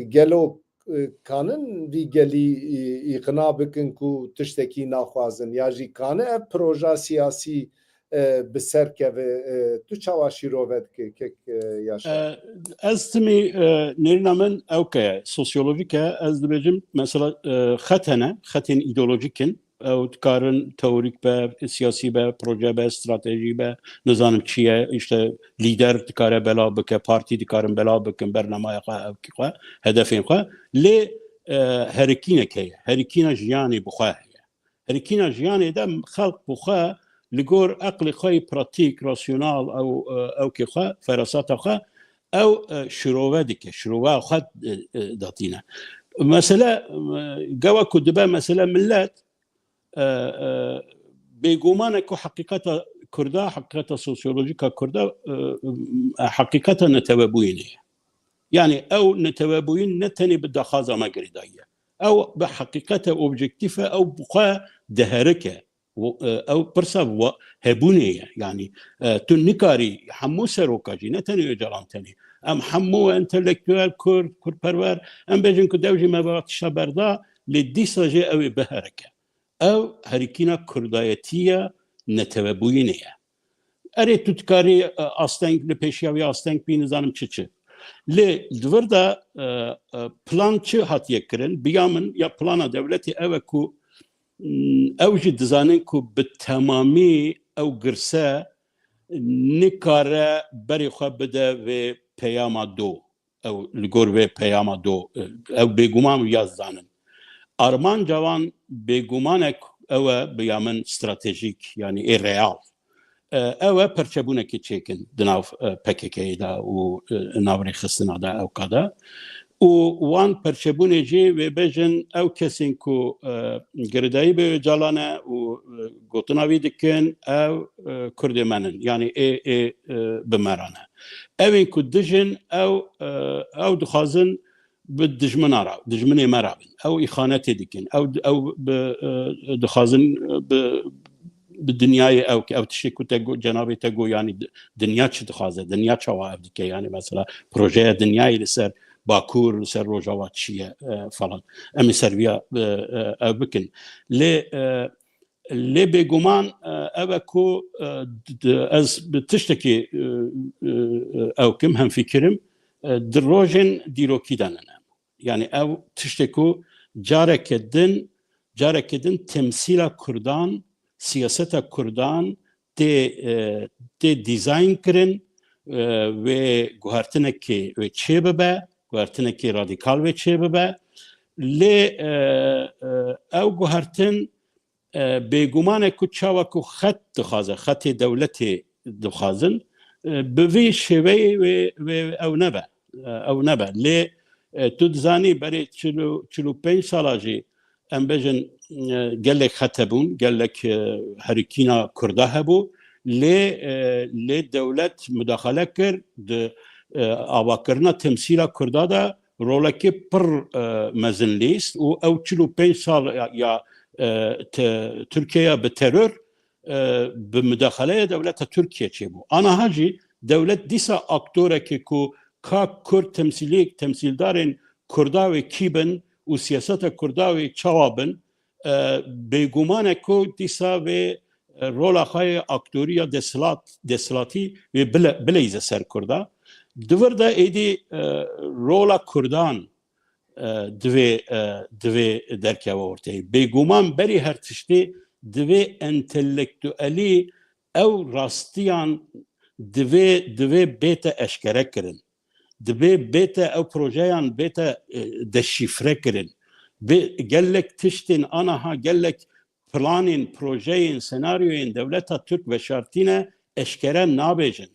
gelo, e, kanin vî gelî, e, îqna bikin ku tiştekî naxwazin, ya jî kane ev proja siyasî, e, bi ser keve? E, tu çawa şîrove dike, kek, e, Yaşar? E, ez timî, e, nêrîna min ewke ye, sosyolojîk e. Ez dibêjim, mesela, e, xet hene, xetên îdeolojîk in. Ew dikarin teorîk be, siyasî be, proje be, stratejî be, nizanim çi ye, işte lîder dikare belav bike, partî dikarin belav bikin, bernameya xwe, ewkî xwe, hedefên xwe. Lê, e, herikînek heye, herikîna jiyanê bi xwe heye. Herikîna jiyanê de xelk bi xwe li gor eqlê xwe yê pratîk, rasyonal, ew, e, ewkê xwe, ferasata xwe, ew, e, şirove dike, şirove xwe, e, e, datîne. Mesele, e, gewa ku dibe mesele millet, e, e, bêguman e ku heqîqeta Kurda, heqîqeta sosyolojîka Kurda, e, e, heqîqeta netewebûyînê ye. Yani ew netewebûyîn ne tenê bi daxwaza me girêdayî ye. Ew bi heqîqete objektîf e, ew bi xwe diherike. Wo-, e, ew pirsa wa-, hebûnê ye. Yani, e, tu nikarî hemû seroka jî, ne tenê Ocalan tenê. Em hemû entelektuel, kurd, kurdperwer, em bêjin ku dev jî me va tişta berda, lê dîsa jê ew ê biherike. Ew herikîna kurdayetî ye, netewebûyînê ye. Erê, tu dikarî, e, asteng, li pêşiya wî asteng bî, nizanim çi çi. Lê di vir de, e, e, plan çi hatiye kirin? Bi ya min ya plana dewletê ew e ku, mm, ew jî dizanin ku bi temamî ew girse nikare berê xwe bide vê peyama do. Ew li gor vê peyama do, ew bêguman ya zanin. Armanca wan bêgumanek ew e, bi ya min stratejîk, yani ê real. E, ew e perçebûnekê çêkin di nav, e, P K K'yê de û, e, navrêxistina de ewka de. Û wan perçebûnê jî wê bêjin ew kesên ku, e, girêdayî bi Ocalan e û, e, gotina wî dikin, ew, e, Kurdê me nin. Yani ê, ê, e, bi me re ne. Ew ên ku dijin, ew, e, ew dixwazin bi dijmina re, dijminê me re bin. Ew îxanetê dikin. Ew, ew bi, e, dixwazin, e, bi, bi dinyayê ew, ew tiştê ku te got, cenabê te got, yani di-, dinya çi dixwaze, dinya çawa ev dike, yani mesela projeya dinyayê li ser Bakur, li ser Rojava çi ye, e, falan. Em ê ser viya, e, e, ev bikin. Lê, e, lê bêguman, e, ev e ku, e, d-, d-, ez bi tiştekî, e, e, e, ew kim, hemfikir im, e, di rojên dîrokî de nine. Yani ew tiştê ku careke din, careke din temsîla Kurdan, siyaseta Kurdan tê, e, tê dîzayn kirin, e, wê guhertinekê wê çê bibe, guhertinekê radîkal wê çê bibe. Lê, e, e, ew guhertin, e, bêguman e ku çawa ku xet dixwaze, xetê dewletê dixwazin, e, bi vî şêweyê wê, wê ew nebe. E, ew nebe. Lê, e, tu dizanî berê çil û, çil û pênc sala jî, em bêjin, e, gelek xet hebûn, gelek, e, herikîna Kurda hebû. Lê, e, lê dewlet mudaxale kir, di, e, avakirina temsîla Kurda de rolekê pir, e, mezin lîst û ew çil û pênc sal ya, ya, e, te-, Tirkiyeya bi teror, e, bi mudaxaleya dewleta Tirkiye çêbû. Aniha jî dewlet dîsa aktorekê ku ka Kurd temsîlî, temsîldarên Kurda wê kî bin û siyaseta Kurda wê çawa bin, e, bêguman e ku dîsa vê, e, rola xwe yê aktorî ya desthilat-, desthilatî wê bile-, bileyze ser Kurda. Di vir de êdî, e, rola Kurdan, e, divê, e, divê derkeve orteyê. Bêguman berî her tiştê divê entelektuelî ew rastiyan divê, divê bête eşkere kirin. Divê bête ew projeyan bête, e, deşîfre kirin. Bê-, gelek tiştên aniha, gelek planên, projeyên, senaryoyên dewleta Tirk veşartîne eşkere nabêjin,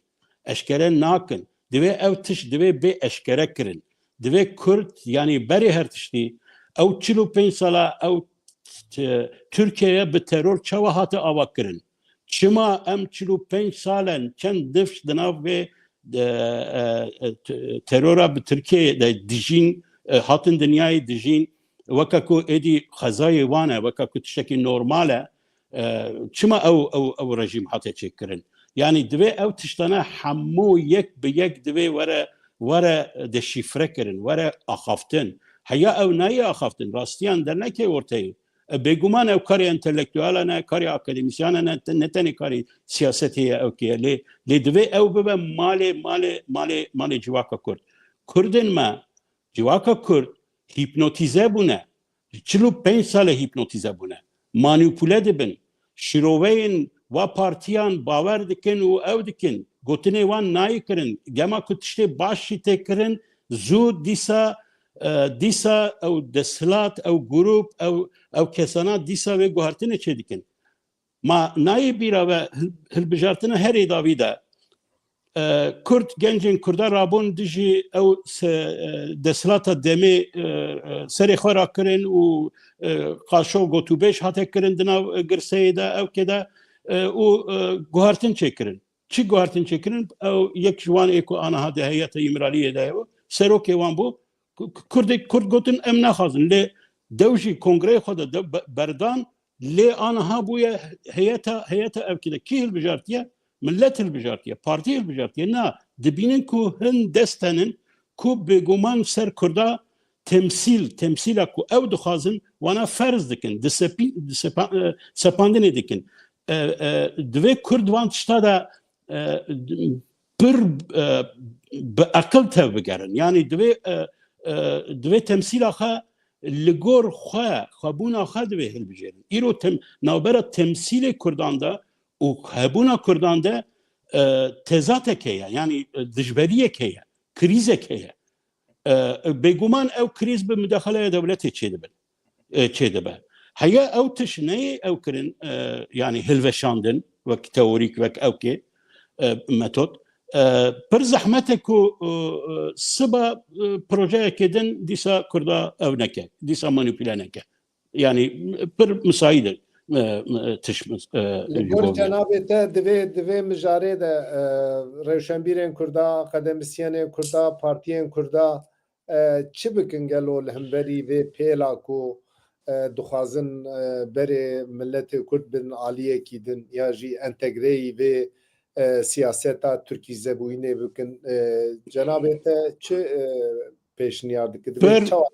eşkere nakin. Divê ew tişt divê bê eşkere kirin. Divê Kurd, yanî berê her tiştî, ew çil û pênc sala ew t-, Tirkiyeye bi teror çawa hate ava kirin? Çima em çil û pênc sal in, çend nifş di nav vê, e, e, e, t-, terora bi Tirkiyeyê de dijîn, e, hatin dinyayê dijîn, Weke ku êdî xezayê wan e, weke ku tiştekî normal e, e, çima ew, ew, ew rejîm hate çêkirin? Yanî divê ew tiştane hemû yek bi yek divê were, were deşîfre kirin, were axaftin. Heya ew nayê axaftin, rastiyan dernekê orteyê. E, bêguman ew karê entelektuelan e, karê akademîsyanan e, ne tenê karê siyasetê ye ew kê ye. Lê, lê divê ew bibe malê, malê, malê, malê civaka Kurd. Kurdên me, civaka Kurd hîpnotîze bûne. Çil û pênc sal e hîpnotîze bûne. Manîpule dibin. Şîroveyên wa partiyan bawer dikin û ew dikin. Gotinê wan nayê kirin. Gema ku tiştê baş jî tê kirin, zû dîsa, e, dîsa ew desthilat, ew grûp, ew, ew kesana dîsa wê guhertinê çêdikin. Ma nayê bîra ve hil-, hilbijartina herê dawî de, e, Kurd, gencên Kurda rabûn dijî ew se-, e, desthilata demê, e, e, serê xwe rakirin û, e, qaşo gotûbêj hate kirin di nav, e, girseyê de, ewkê de, e, û, e, guhertin çêkirin. Çi guhertin çêkirin? Ew yek ji wan ê ku aniha di heyeta Îmraliyê de ye, serokê wan bû. Ku-, ku-, Kurdê-, Kurd gotin, "Em naxwazin." Lê dew jî kongreyê xwe de, de be-, berdan, lê aniha bûye heyeta, heyeta evkî de. Kî hilbijartiye? Millet hilbijartiye, partî hilbijartiye. Na, dibînin ku hin dest tenin ku bêguman ser Kurda temsîl, temsîla ku ew dixwazin, wana ferz dikin, di sepî-, di sepa-, e, sepandinê dikin. E, e, divê Kurd van tişta de, e, pir, e, bi eqil tevbigerin. Yanî divê, e, e, divê temsîla xwe li gor xwe, xwebûna xwe divê hilbijêrin. Îro tem-, navbera temsîlê Kurdan de û hebûna Kurdan de, e, tezateke ye, yanî, e, dijberiyeke ye, krîzeke ye. E, bêguman ew krîz bi mudexeleya dewletê çêdibin, e, çêdibe. Heya ew tişt neyê ew kirin, e, yanî hilveşandin, wek teorîk, wek ewkê, e, metod. E, pir zehmet e ku, e, e, siba, e, projeyekê din dîsa Kurda ew neke, dîsa manîpule neke. Yanî pir misayîd e, e, e, tişt, e, Li ji gor bo vê. Cenabê te divê, divê mijarê de, e, rewşenbîrên Kurda, akademîsyenên Kurda, partiyên Kurda, e, çi bikin gelo li hemberî vê pêla ku, e, dixwazin, e, berê miletê Kurd bin aliyekî din ya jî entegreyî vê, e, siyaseta Tirkîzebûyînê bikin? E, cenabê te çi, e, pêşniyar dike? Divê Pir çawa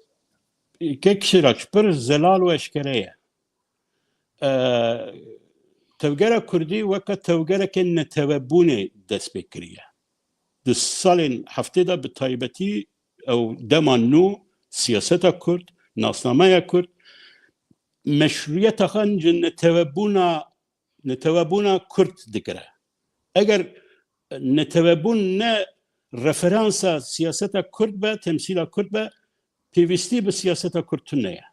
Kek Sirac, pir zelal û eşkere ye. E, tevgera Kurdî weke tevgerekê netewebûnê dest pê kiriye. Di salên heftê de bi taybetî ew dema nû siyaseta Kurd, nasnameya Kurd, meşrûyeta xwe ji netewebûna, netewebûna Kurd digire. Eger netewebûn ne referansa siyaseta Kurd be, temsîla Kurd be, pêvîstî bi siyaseta Kurd tune ye.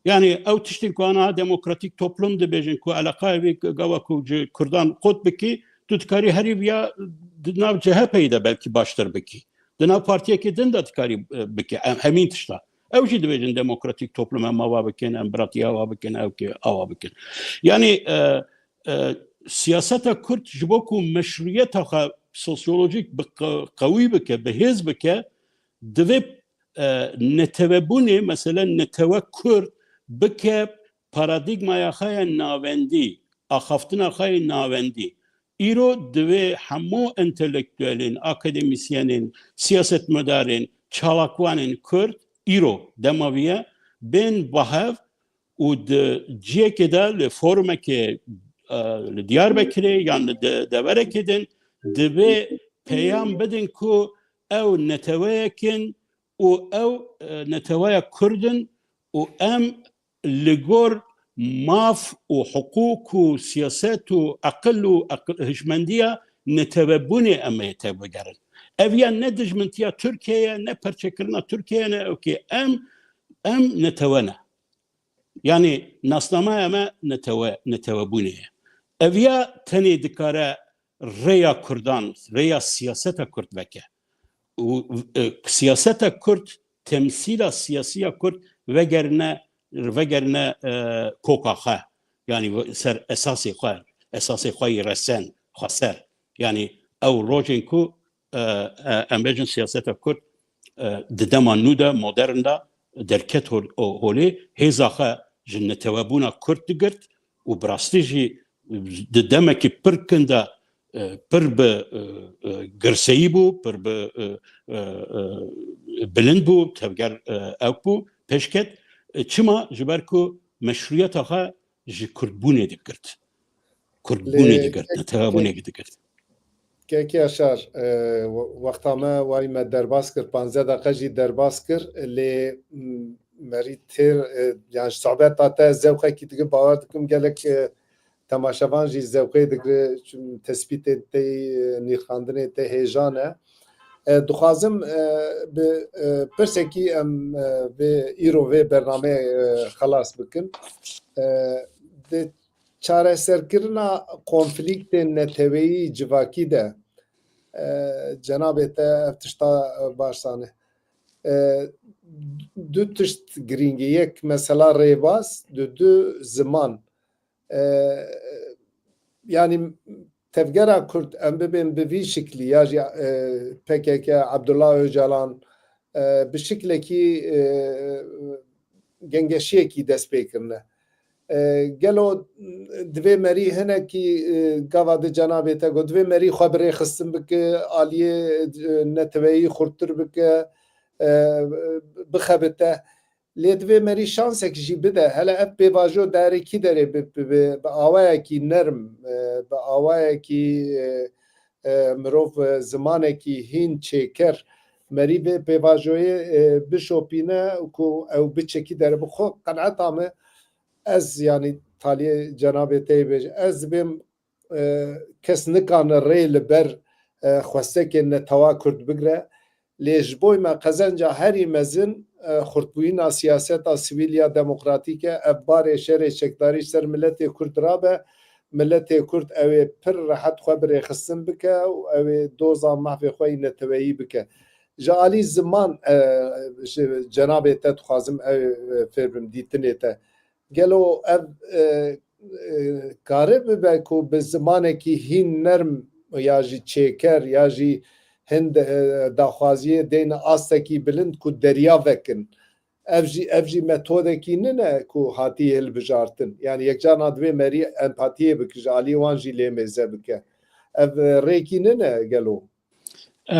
Yanî ew tiştên ku aniha demokratîk toplum dibêjin ku eleqaya vê gava ku ji Kurdan qut bikî, tu dikarî herî viya di nav C H P'yê de belkî baştir bikî. Di nav partiyekê din de dikarî, e, bikî. Em, hemîn tişta. Ew jî dibêjin demokratîk toplum em ava bikin, em biratiya awa bikin, ew kê awa bikin. Yanî, e, e, siyaseta Kurd ji bo ku meşrûyeta xwe sosyolojîk bi qe-, qewî bike, bi hêz bike, divê, e, netewebûnê, mesele netewe Kurd bike paradîgmaya xwe ya navendî, axaftina xwe ya navendî. Îro divê hemû entelektuelên, akademîsyenên, siyasetmedarên, çalakvanên Kurd îro dema vî ye, bên bahev û di ciyekê de li forumekê, e, li Diyarbekirê yan li de-, deverekê din divê peyam bidin ku ew neteweyek in û ew, e, neteweya Kurd in û em li gor maf û hiqûq û siyaset û eqil û eqil, hişmendiya netewebûnê em ê tevbigerin. Ev ya ne dijmintiya Tirkiye ye, ne perçekirina Tirkiye ye, ne ewkê. Em, em netewe ne. Yanî nasnameya me netewe, netewebûnê ye. Ev ya tenê dikare rêya Kurdan, rêya siyaseta Kurd veke. Û, e, siyaseta Kurd, temsîla siyasî ya Kurd vegerine, vegerine, e, koka xwe. Yanî ser esasê xwe, esasê xwe yî resen, xweser. Yanî ew rojên ku, e, e, em bêjin siyaseta Kurd, e, di dema nû de, modern de, derket hol-, o-, holê, hêza xwe ji netewebûna Kurd digirt û bi rastî jî di demekî pir kin de, e, pir bi, e, e, girseyî bû, pir bi, e, e, e, bilind bû, tevger, e, ew bû, pêş ket. E, çima? Ji ber ku meşrûyeta xwe ji Kurdbûnê digirt. Kurdbûnê Lê digirt, kek-, netewebûnê kek-, digirt. Kekî Yaşar, e, we-, wexta me wayî me derbas kir, panzdeh deqe jî derbas kir, lê, m, merî têr, e, yani ji sohbeta te zewqekî digir, bawer dikim gelek, e, temaşevan jî zewqê digire, çim tespîtê te, e, nîrxandinê te hêja ne. E, dixwazim, e, bi, e, pirsekî em, e, vê îro vê bernameyê, e, xelas bikin. E, di çareserkirina konflîktên neteweyî civakî de, e, cenabê te ev tişta, e, baş zane. E, du tişt girîng e. Yek mesela rêbaz, du, du ziman. E, yani tevgera Kurd em bibên bi vî şiklî ya jî, e, P K K, Abdullah Öcalan, e, bi şiklekî, e, gengeşiyekî dest pê kirine. E, gelo divê merî hinekî, e, gava di cenabê te got, divê merî xwe bi rêxistin bike, aliyê, e, neteweyî xurttir bike, e, bixebite. Lê divê merî şansek jî bide. Hele ev pêvajo derê kî derê bi, bi, bi, bi awayekî nerm, e, bi awayekî, e, e, mirov, e, zimanekî hîn çêker merî vê pêvajoyê, e, bişopîne û ku ew biçekî derê. Bi xwe qeneta me, ez, yanî taliyê cenabê te yê bêje, ez dibêm, e, kes nikane rê li ber, e, xwestekên netewa Kurd bigire. Lê ji bo me qezenca herî mezin, e, xurtbûyîna siyaseta sivîl ya demokratîk e. Ev barê şerê çekdarî ji ser miletê Kurd rabe. Miletê Kurd ew ê pir rehet xwe bi rêxistin bike û ew ê doza mehvê xwe yî neteweyî bike. Ji alî ziman, e, ji cenabê te dixwazim ew, e, fêr bim dîtinê te. Gelo ev, e, e, kare bibe ku bi zimanekî hîn nerm ya jî çêker ya jî hin, e, daxwaziyê deyne astekî bilind ku derya vekin? Ev jî, ev jî metodekî nine ku hatiye hilbijartin. Yani yekcarna divê merî empatiyê bike, ji alî wan jî lê mêze bike. Ev, e, rêkî nine gelo? E,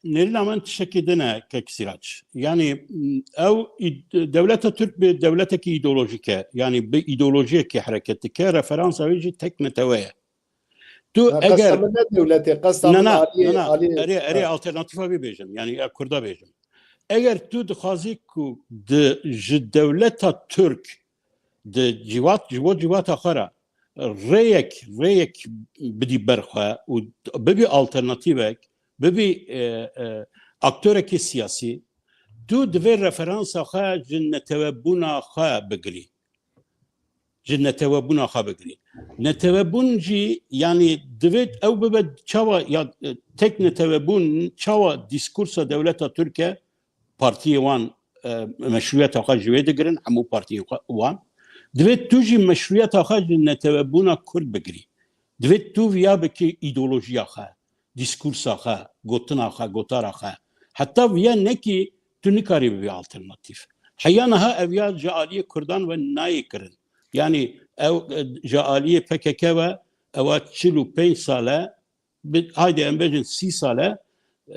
Nêrîna min tiştekî din e, kek Sîrac. Yani, m, ew îd-, dewleta Tirk bi dewletekî îdeolojîk e. Yani bi îdeolojiyekê hereket dike, referansa wê jî tek netewe ye. Tu Na, qesta eger min ne dewletê, qesta Na, min na, aliyê, na, na. aliyê Erê, erê Ha. alternatîfa wê bêjim. Yani ya Kurda bêjim. Eger tu dixwazî ku di, ji dewleta Tirk di civat, ji bo civata xwe re rêyek, rêyek bidî ber xwe û bibî alternatîvek, bibî, e, e, aktorekî siyasî, tu divê referansa xwe ji netewebûna xwe bigirî. Ji netewebûna xwe bigirî. Netewebûn jî, yanî divê ew bibe çawa ya, e, tek netewebûn çawa dîskursa dewleta Tirk e, partiyê wan, e, meşrûyeta xwe ji wê digirin, hemû partiyên xwe wan. Divê tu jî meşrûyeta xwe ji netewebûna Kurd bigirî. Divê tu viya bikî îdeolojiya xwe, dîskursa xwe, gotina xwe, gotara xwe. Heta viya nekî tu nikarî bibî alternatîf. Heya niha ev ya ji aliyê Kurdan ve nayê kirin. Yanî ew, e, ji aliyê P K K ve ewa çil û pênc sal e, bi, haydi em bêjin sî sal e,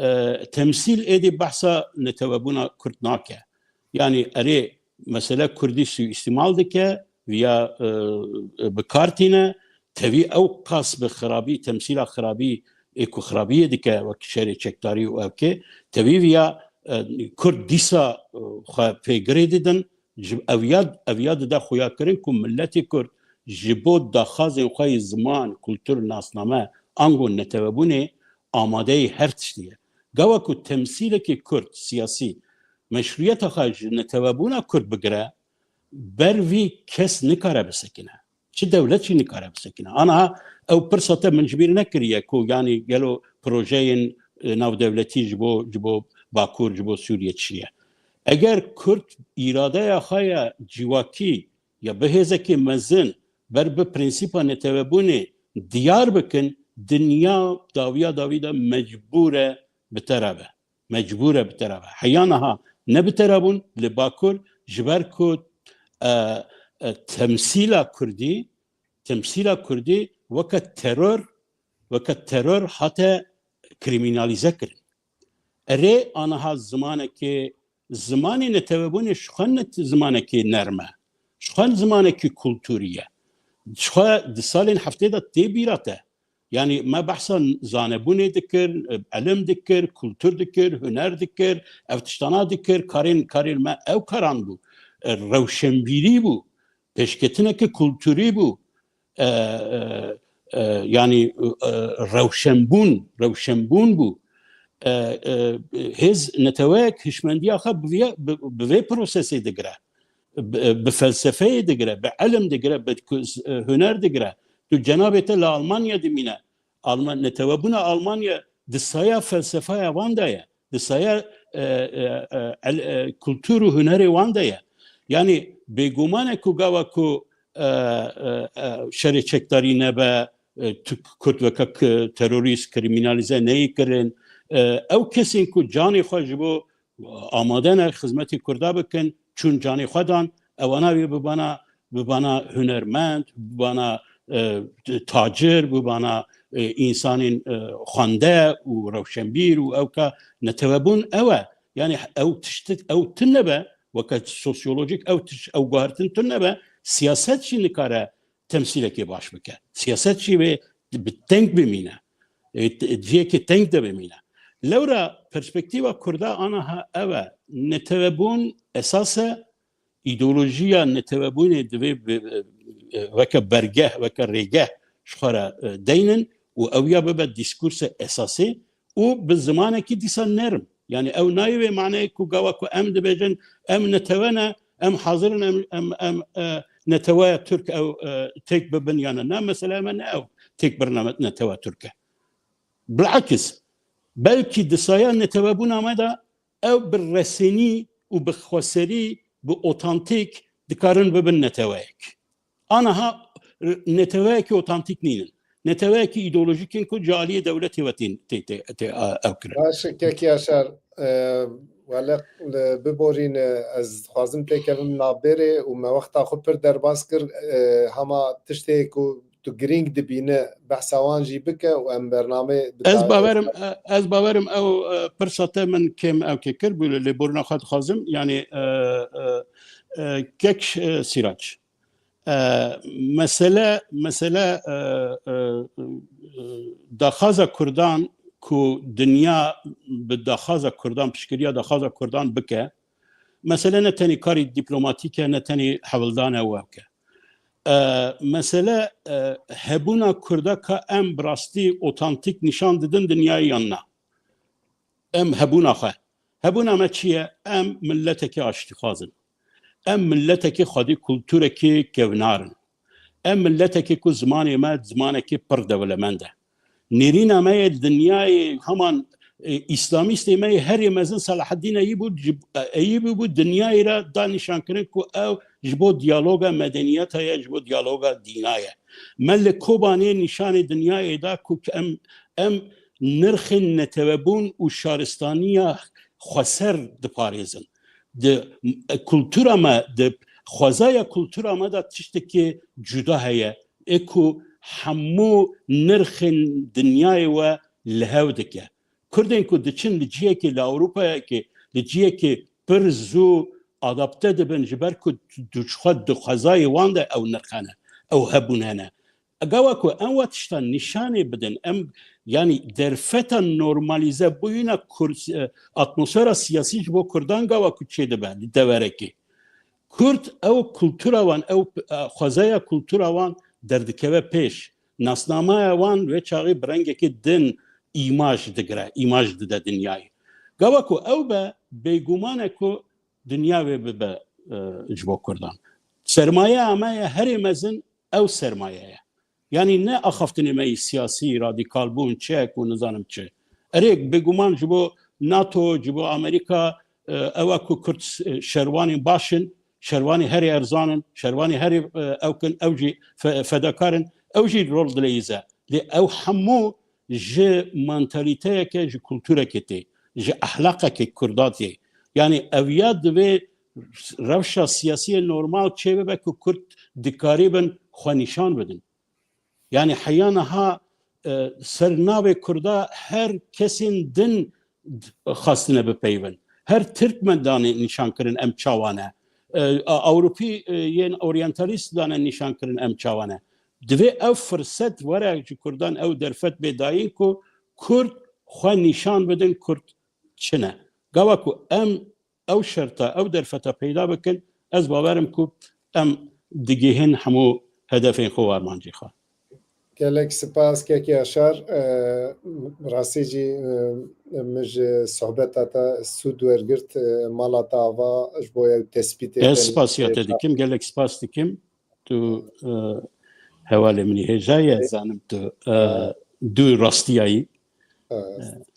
e, temsîl êdî behsa netewebûna Kurd nake. Yanî erê mesele Kurdî suîîstimal dike, viya, e, e, bi kar tîne, tevî ew qas bi xirabî, temsîla xirabî, ê ku xirabiyê dike wek şerê çekdarî û ewkê, tevî viya, e, Kurd dîsa, e, xwe pê girê didin, ji, ev ya, ev ya dide xuya kirin ku miletê Kurd ji bo daxwazên xwe yê ziman, kultur, nasname, ango netewebûnê amadeyî her tiştî ye. Gava ku temsîlekê Kurd, siyasî, meşrûyeta xwe ji netewebûna Kurd bigire, ber vî kes nikare bisekine. Çi dewlet jî nikare bisekine. Aniha ew pirsa te min ji bîr nekiriye ku yanî gelo projeyên, e, navdewletî ji bo, ji bo Bakur, ji bo Sûriye çi ye? Eger Kurd îradeya xwe ya civakî ya bi hêzekê mezin ber bi prensîpa netewebûnê diyar bikin, dinya dawiya dawî de mecbûr e bi te re be. Mecbûr e bi te re be. Heya niha Ne bi te re bûn, li Bakur, ji ber ku, e, e, temsîla Kurdî, temsîla Kurdî weke teror, weke teror hate krîmînalîze kirin. Erê, aniha zimanekê, zimanê netewebûnê ji xwe ne zimanekê nerm e. Ji xwe zimanekî kulturî ye. Ji xwe di salên heftê de tê bîra te. Yanî me behsa zanebûnê dikir, elim dikir, kultur dikir, huner dikir, ev tiştana dikir, karên, karên me ew karan bû. E, rewşenbîrî bû, pêşketineke kulturî bû. E, e, e, yanî, e, rewşenbûn, rewşenbûn bû. E, e, hêz neteweyek hişmendiya xwe bi vê, bi, bi vê prosesê digire. Bi, bi felsefeyê digire, bi elim digire, bi ku-, e, huner digire. Tu cenabê te li Almanya dimîne. Alman, netewebûna Almanya di saya felsefeya wan de ye. Di saya, e, e, e, el-, e, kultur û hunerê wan de ye. Yanî bêguman e ku gava ku, e, e, e, şerê çekdarî nebe, e, tu Kurd weke k-, terorîst, krîmînalîze neyê kirin. E, ew kesên ku canê xwe ji bo amade ne xizmetê Kurda bikin, çûn canê xwe dan, ewana wê bibana, bibana hunermend, bibana, e, tacir, bibana, e, însanên, e, xwende û rewşenbîr û ew ka netewebûn ew e. Yanî ew tişt, ew tune be, weke sosyolojik ew tişt, ew guhertin tune be, siyaset jî nikare temsîlekê baş bike. Siyaset jî wê bi teng bimîne. E, t-, cihekê teng de bimîne. Lewra perspektîfa Kurda aniha ev e. Netewebûn esas e, îdeolojiya netewebûnê divê bi, e, weke bergeh, weke rêgeh ji xwe re, e, deynin û ew ya bibe dîskursa esasî û bi zimanekî dîsa nerm. Yanî ew nayê wê maneyê ku gava ku em dibêjin, em netewe ne, em hazir in, em, em, em, e, neteweya Tirk ew, e, têk bibin ya ne. Na, meseleya me ne ew têk birina neteweya Tirk e. Bilakis, belkî di saya netewebûna me de ew bi resênî û bi xweserî, bi otantîk dikarin bibin neteweyek. Aniha neteweyekî otantîk nînin. Neteweyekî îdeolojîk in ku ji aliyê dewletê ve tên, tê, tê, tê, a, ew kirin. Baş e, Kek Yaşar, e, wele, e, biborîne, ez dixwazim têkevim navbêrê û me wexta xwe pir derbas kir, e, hema tiştê ku tu girîng dibîne, behsa wan jî bike û em bernamê bi Ez davet bawerim, e, ez bawerim ew, e, pirsa te min kêm ew kê kir bû, lê borîna xwe dixwazim, yanî, e, e, e, Kek, e, Sîrac. E, mesele, mesele, e, e, e, daxwaza Kurdan ku dinya bi daxwaza Kurdan, piştgiriya daxwaza Kurdan bike, mesele ne tenê karî dîplomatîk e, ne tenê hewldan e û ew ke. E, mesele, e, hebûna Kurda ka em bi rastî otantîk nîşan didin dinyayê yan na. Em hebûna xwe. Hebûna me çi ye? Em miletekî aştîxwaz in. Em miletekî xwedî kulturekî kevnar in. Em miletekî ku zimanê me zimanekî pir dewlemend e. Nêrîna me yê dinyayê heman, e, îslamîstê me yê herê mezin Selaheddîn Eyûb bû, ji, Eyûbî bû dinyayê re da nîşankirin ku ew ji bo diyaloga medeniyeta ye, ji bo diyaloga dîna ye. Me li Kobanê nîşanê dinyayê da ku em, em nirxên netewebûn û şaristaniya xweser diparêzin. Di kultura me, di xwezaya kultura me de tiştekî cuda heye. Ê ku hemû nirxên dinyayê we li hev dike. Kurdên ku diçin li cihekê, li Ewropayekê, li cihekê pir zû adapte dibin, ji ber ku tu, tu ji xwe di xwezayê wan de ew nirx hene, ew hebûn hene. Gava ku em wa tiştan nîşanê bidin, em, yanî derfeta normalîze bûyîna Kurd, e, atmosfera siyasî ji bo Kurdan gava ku çêdibe di deverekê. Kurd ew kultura wan, ew, e, xwezaya kultura wan derdikeve pêş. Nasnameya wan wê çaxî bi rengekî din îmaj digire, îmaj dide dinyayê. Gava ku ew be, bêguman e ku dinya wê bibe, e, ji bo Kurdan. Sermayeya me ye herê mezin ew sermaye ye. Yanî ne axaftinê me yî siyasî, radîkal bûn, çek û nizanim çi. Erê, bêguman ji bo nato, ji bo Amerîka, e, ew e ku Kurd, e, şervanên baş in, şervanê herê erzan in, şervanê herê, e, ew kin, ew jî fe-, fedakar in, ew jî rol dileyîze. Lê ew hemû ji mantalîteyeke, ji kulturekê tê, ji ehlaqekê Kurda tê, Yani ev ya divê rewşa siyasiyê normal çêbibe ku Kurd dikarîbin xwe nîşan bidin. Yani heya niha, e, ser navê Kurda her kesên din xwestine bipeyivin. Her Tirkmen dane nîşan kirin em çawa ne. E, a-, Ewropî, e, yên oryantalîst dane nîşan kirin em çawa ne. Divê ev firset were ji Kurdan, ew derfet bê dayîn ku Kurd xwe nîşan bidin, Kurd çi ne. Gava ku em ew şerta, ew derfeta peyda bikin, ez bawerim ku em digihîn hemû hedefên xwe û armancê xwe. Gelek spas, Kek Yaşar. E, rastî jî, e, min ji sohbeta te sûd wergirt, e, mala te ava ji bo ew tespîtê Ez te spasiya te dikim, gelek spas dikim. Tu, e, hevalê min î hêja ye, zanim tu, e, du rastiyayî. E,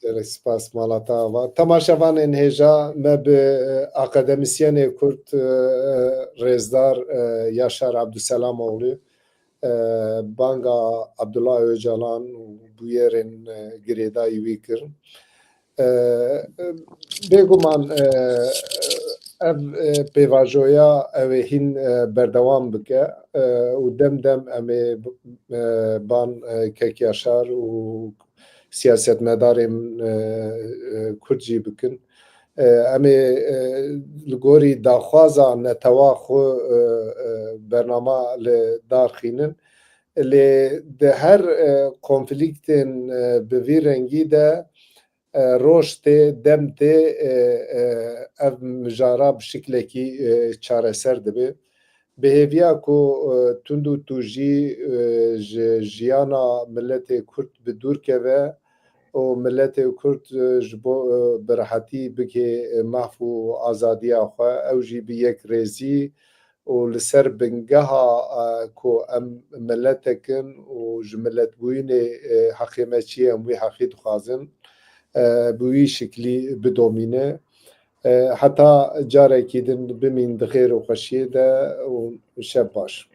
gelek spas, mala te ava. Temaşevanên hêja, me bi, e, akademîsyenê Kurd, e, e, rêzdar, e, Yaşar Abduselamoğlu, e, banga Abdullah Öcalan û bûyerên, e, girêdayî wî kir. E, e, bêguman, e, ev, e, pêvajoya ew ê hîn, e, berdewam bike, e, û dem dem em ê, e, ban, e, Kek Yaşar û siyasetmedarên, e, e, Kurd jî bikin. E, em ê, e, li gorî daxwaza netewa xwe, e, e, bernama li dar xînin. Lê di her, e, konflîktên, e, bi vî rengî de, e, roj tê, dem tê, e, e, ev mijara bi şiklekî, e, çareser dibe. Bi hêviya ku, e, tund û tûjî, e, ji jiyana miletê Kurd bi dûr keve û miletê Kurd, e, ji bo, e, bi rehetî bigihê, e, maf û azadiya xwe, ew jî bi yekrêzî û li ser bingeha, e, ku em miletek in û ji miletbûyînê, e, heqê me çi ye, em wî heqî dixwazin, e, bi wî şiklî bidomîne. E, heta carekî din bimîn di xêr û xweşiyê de û şev baş.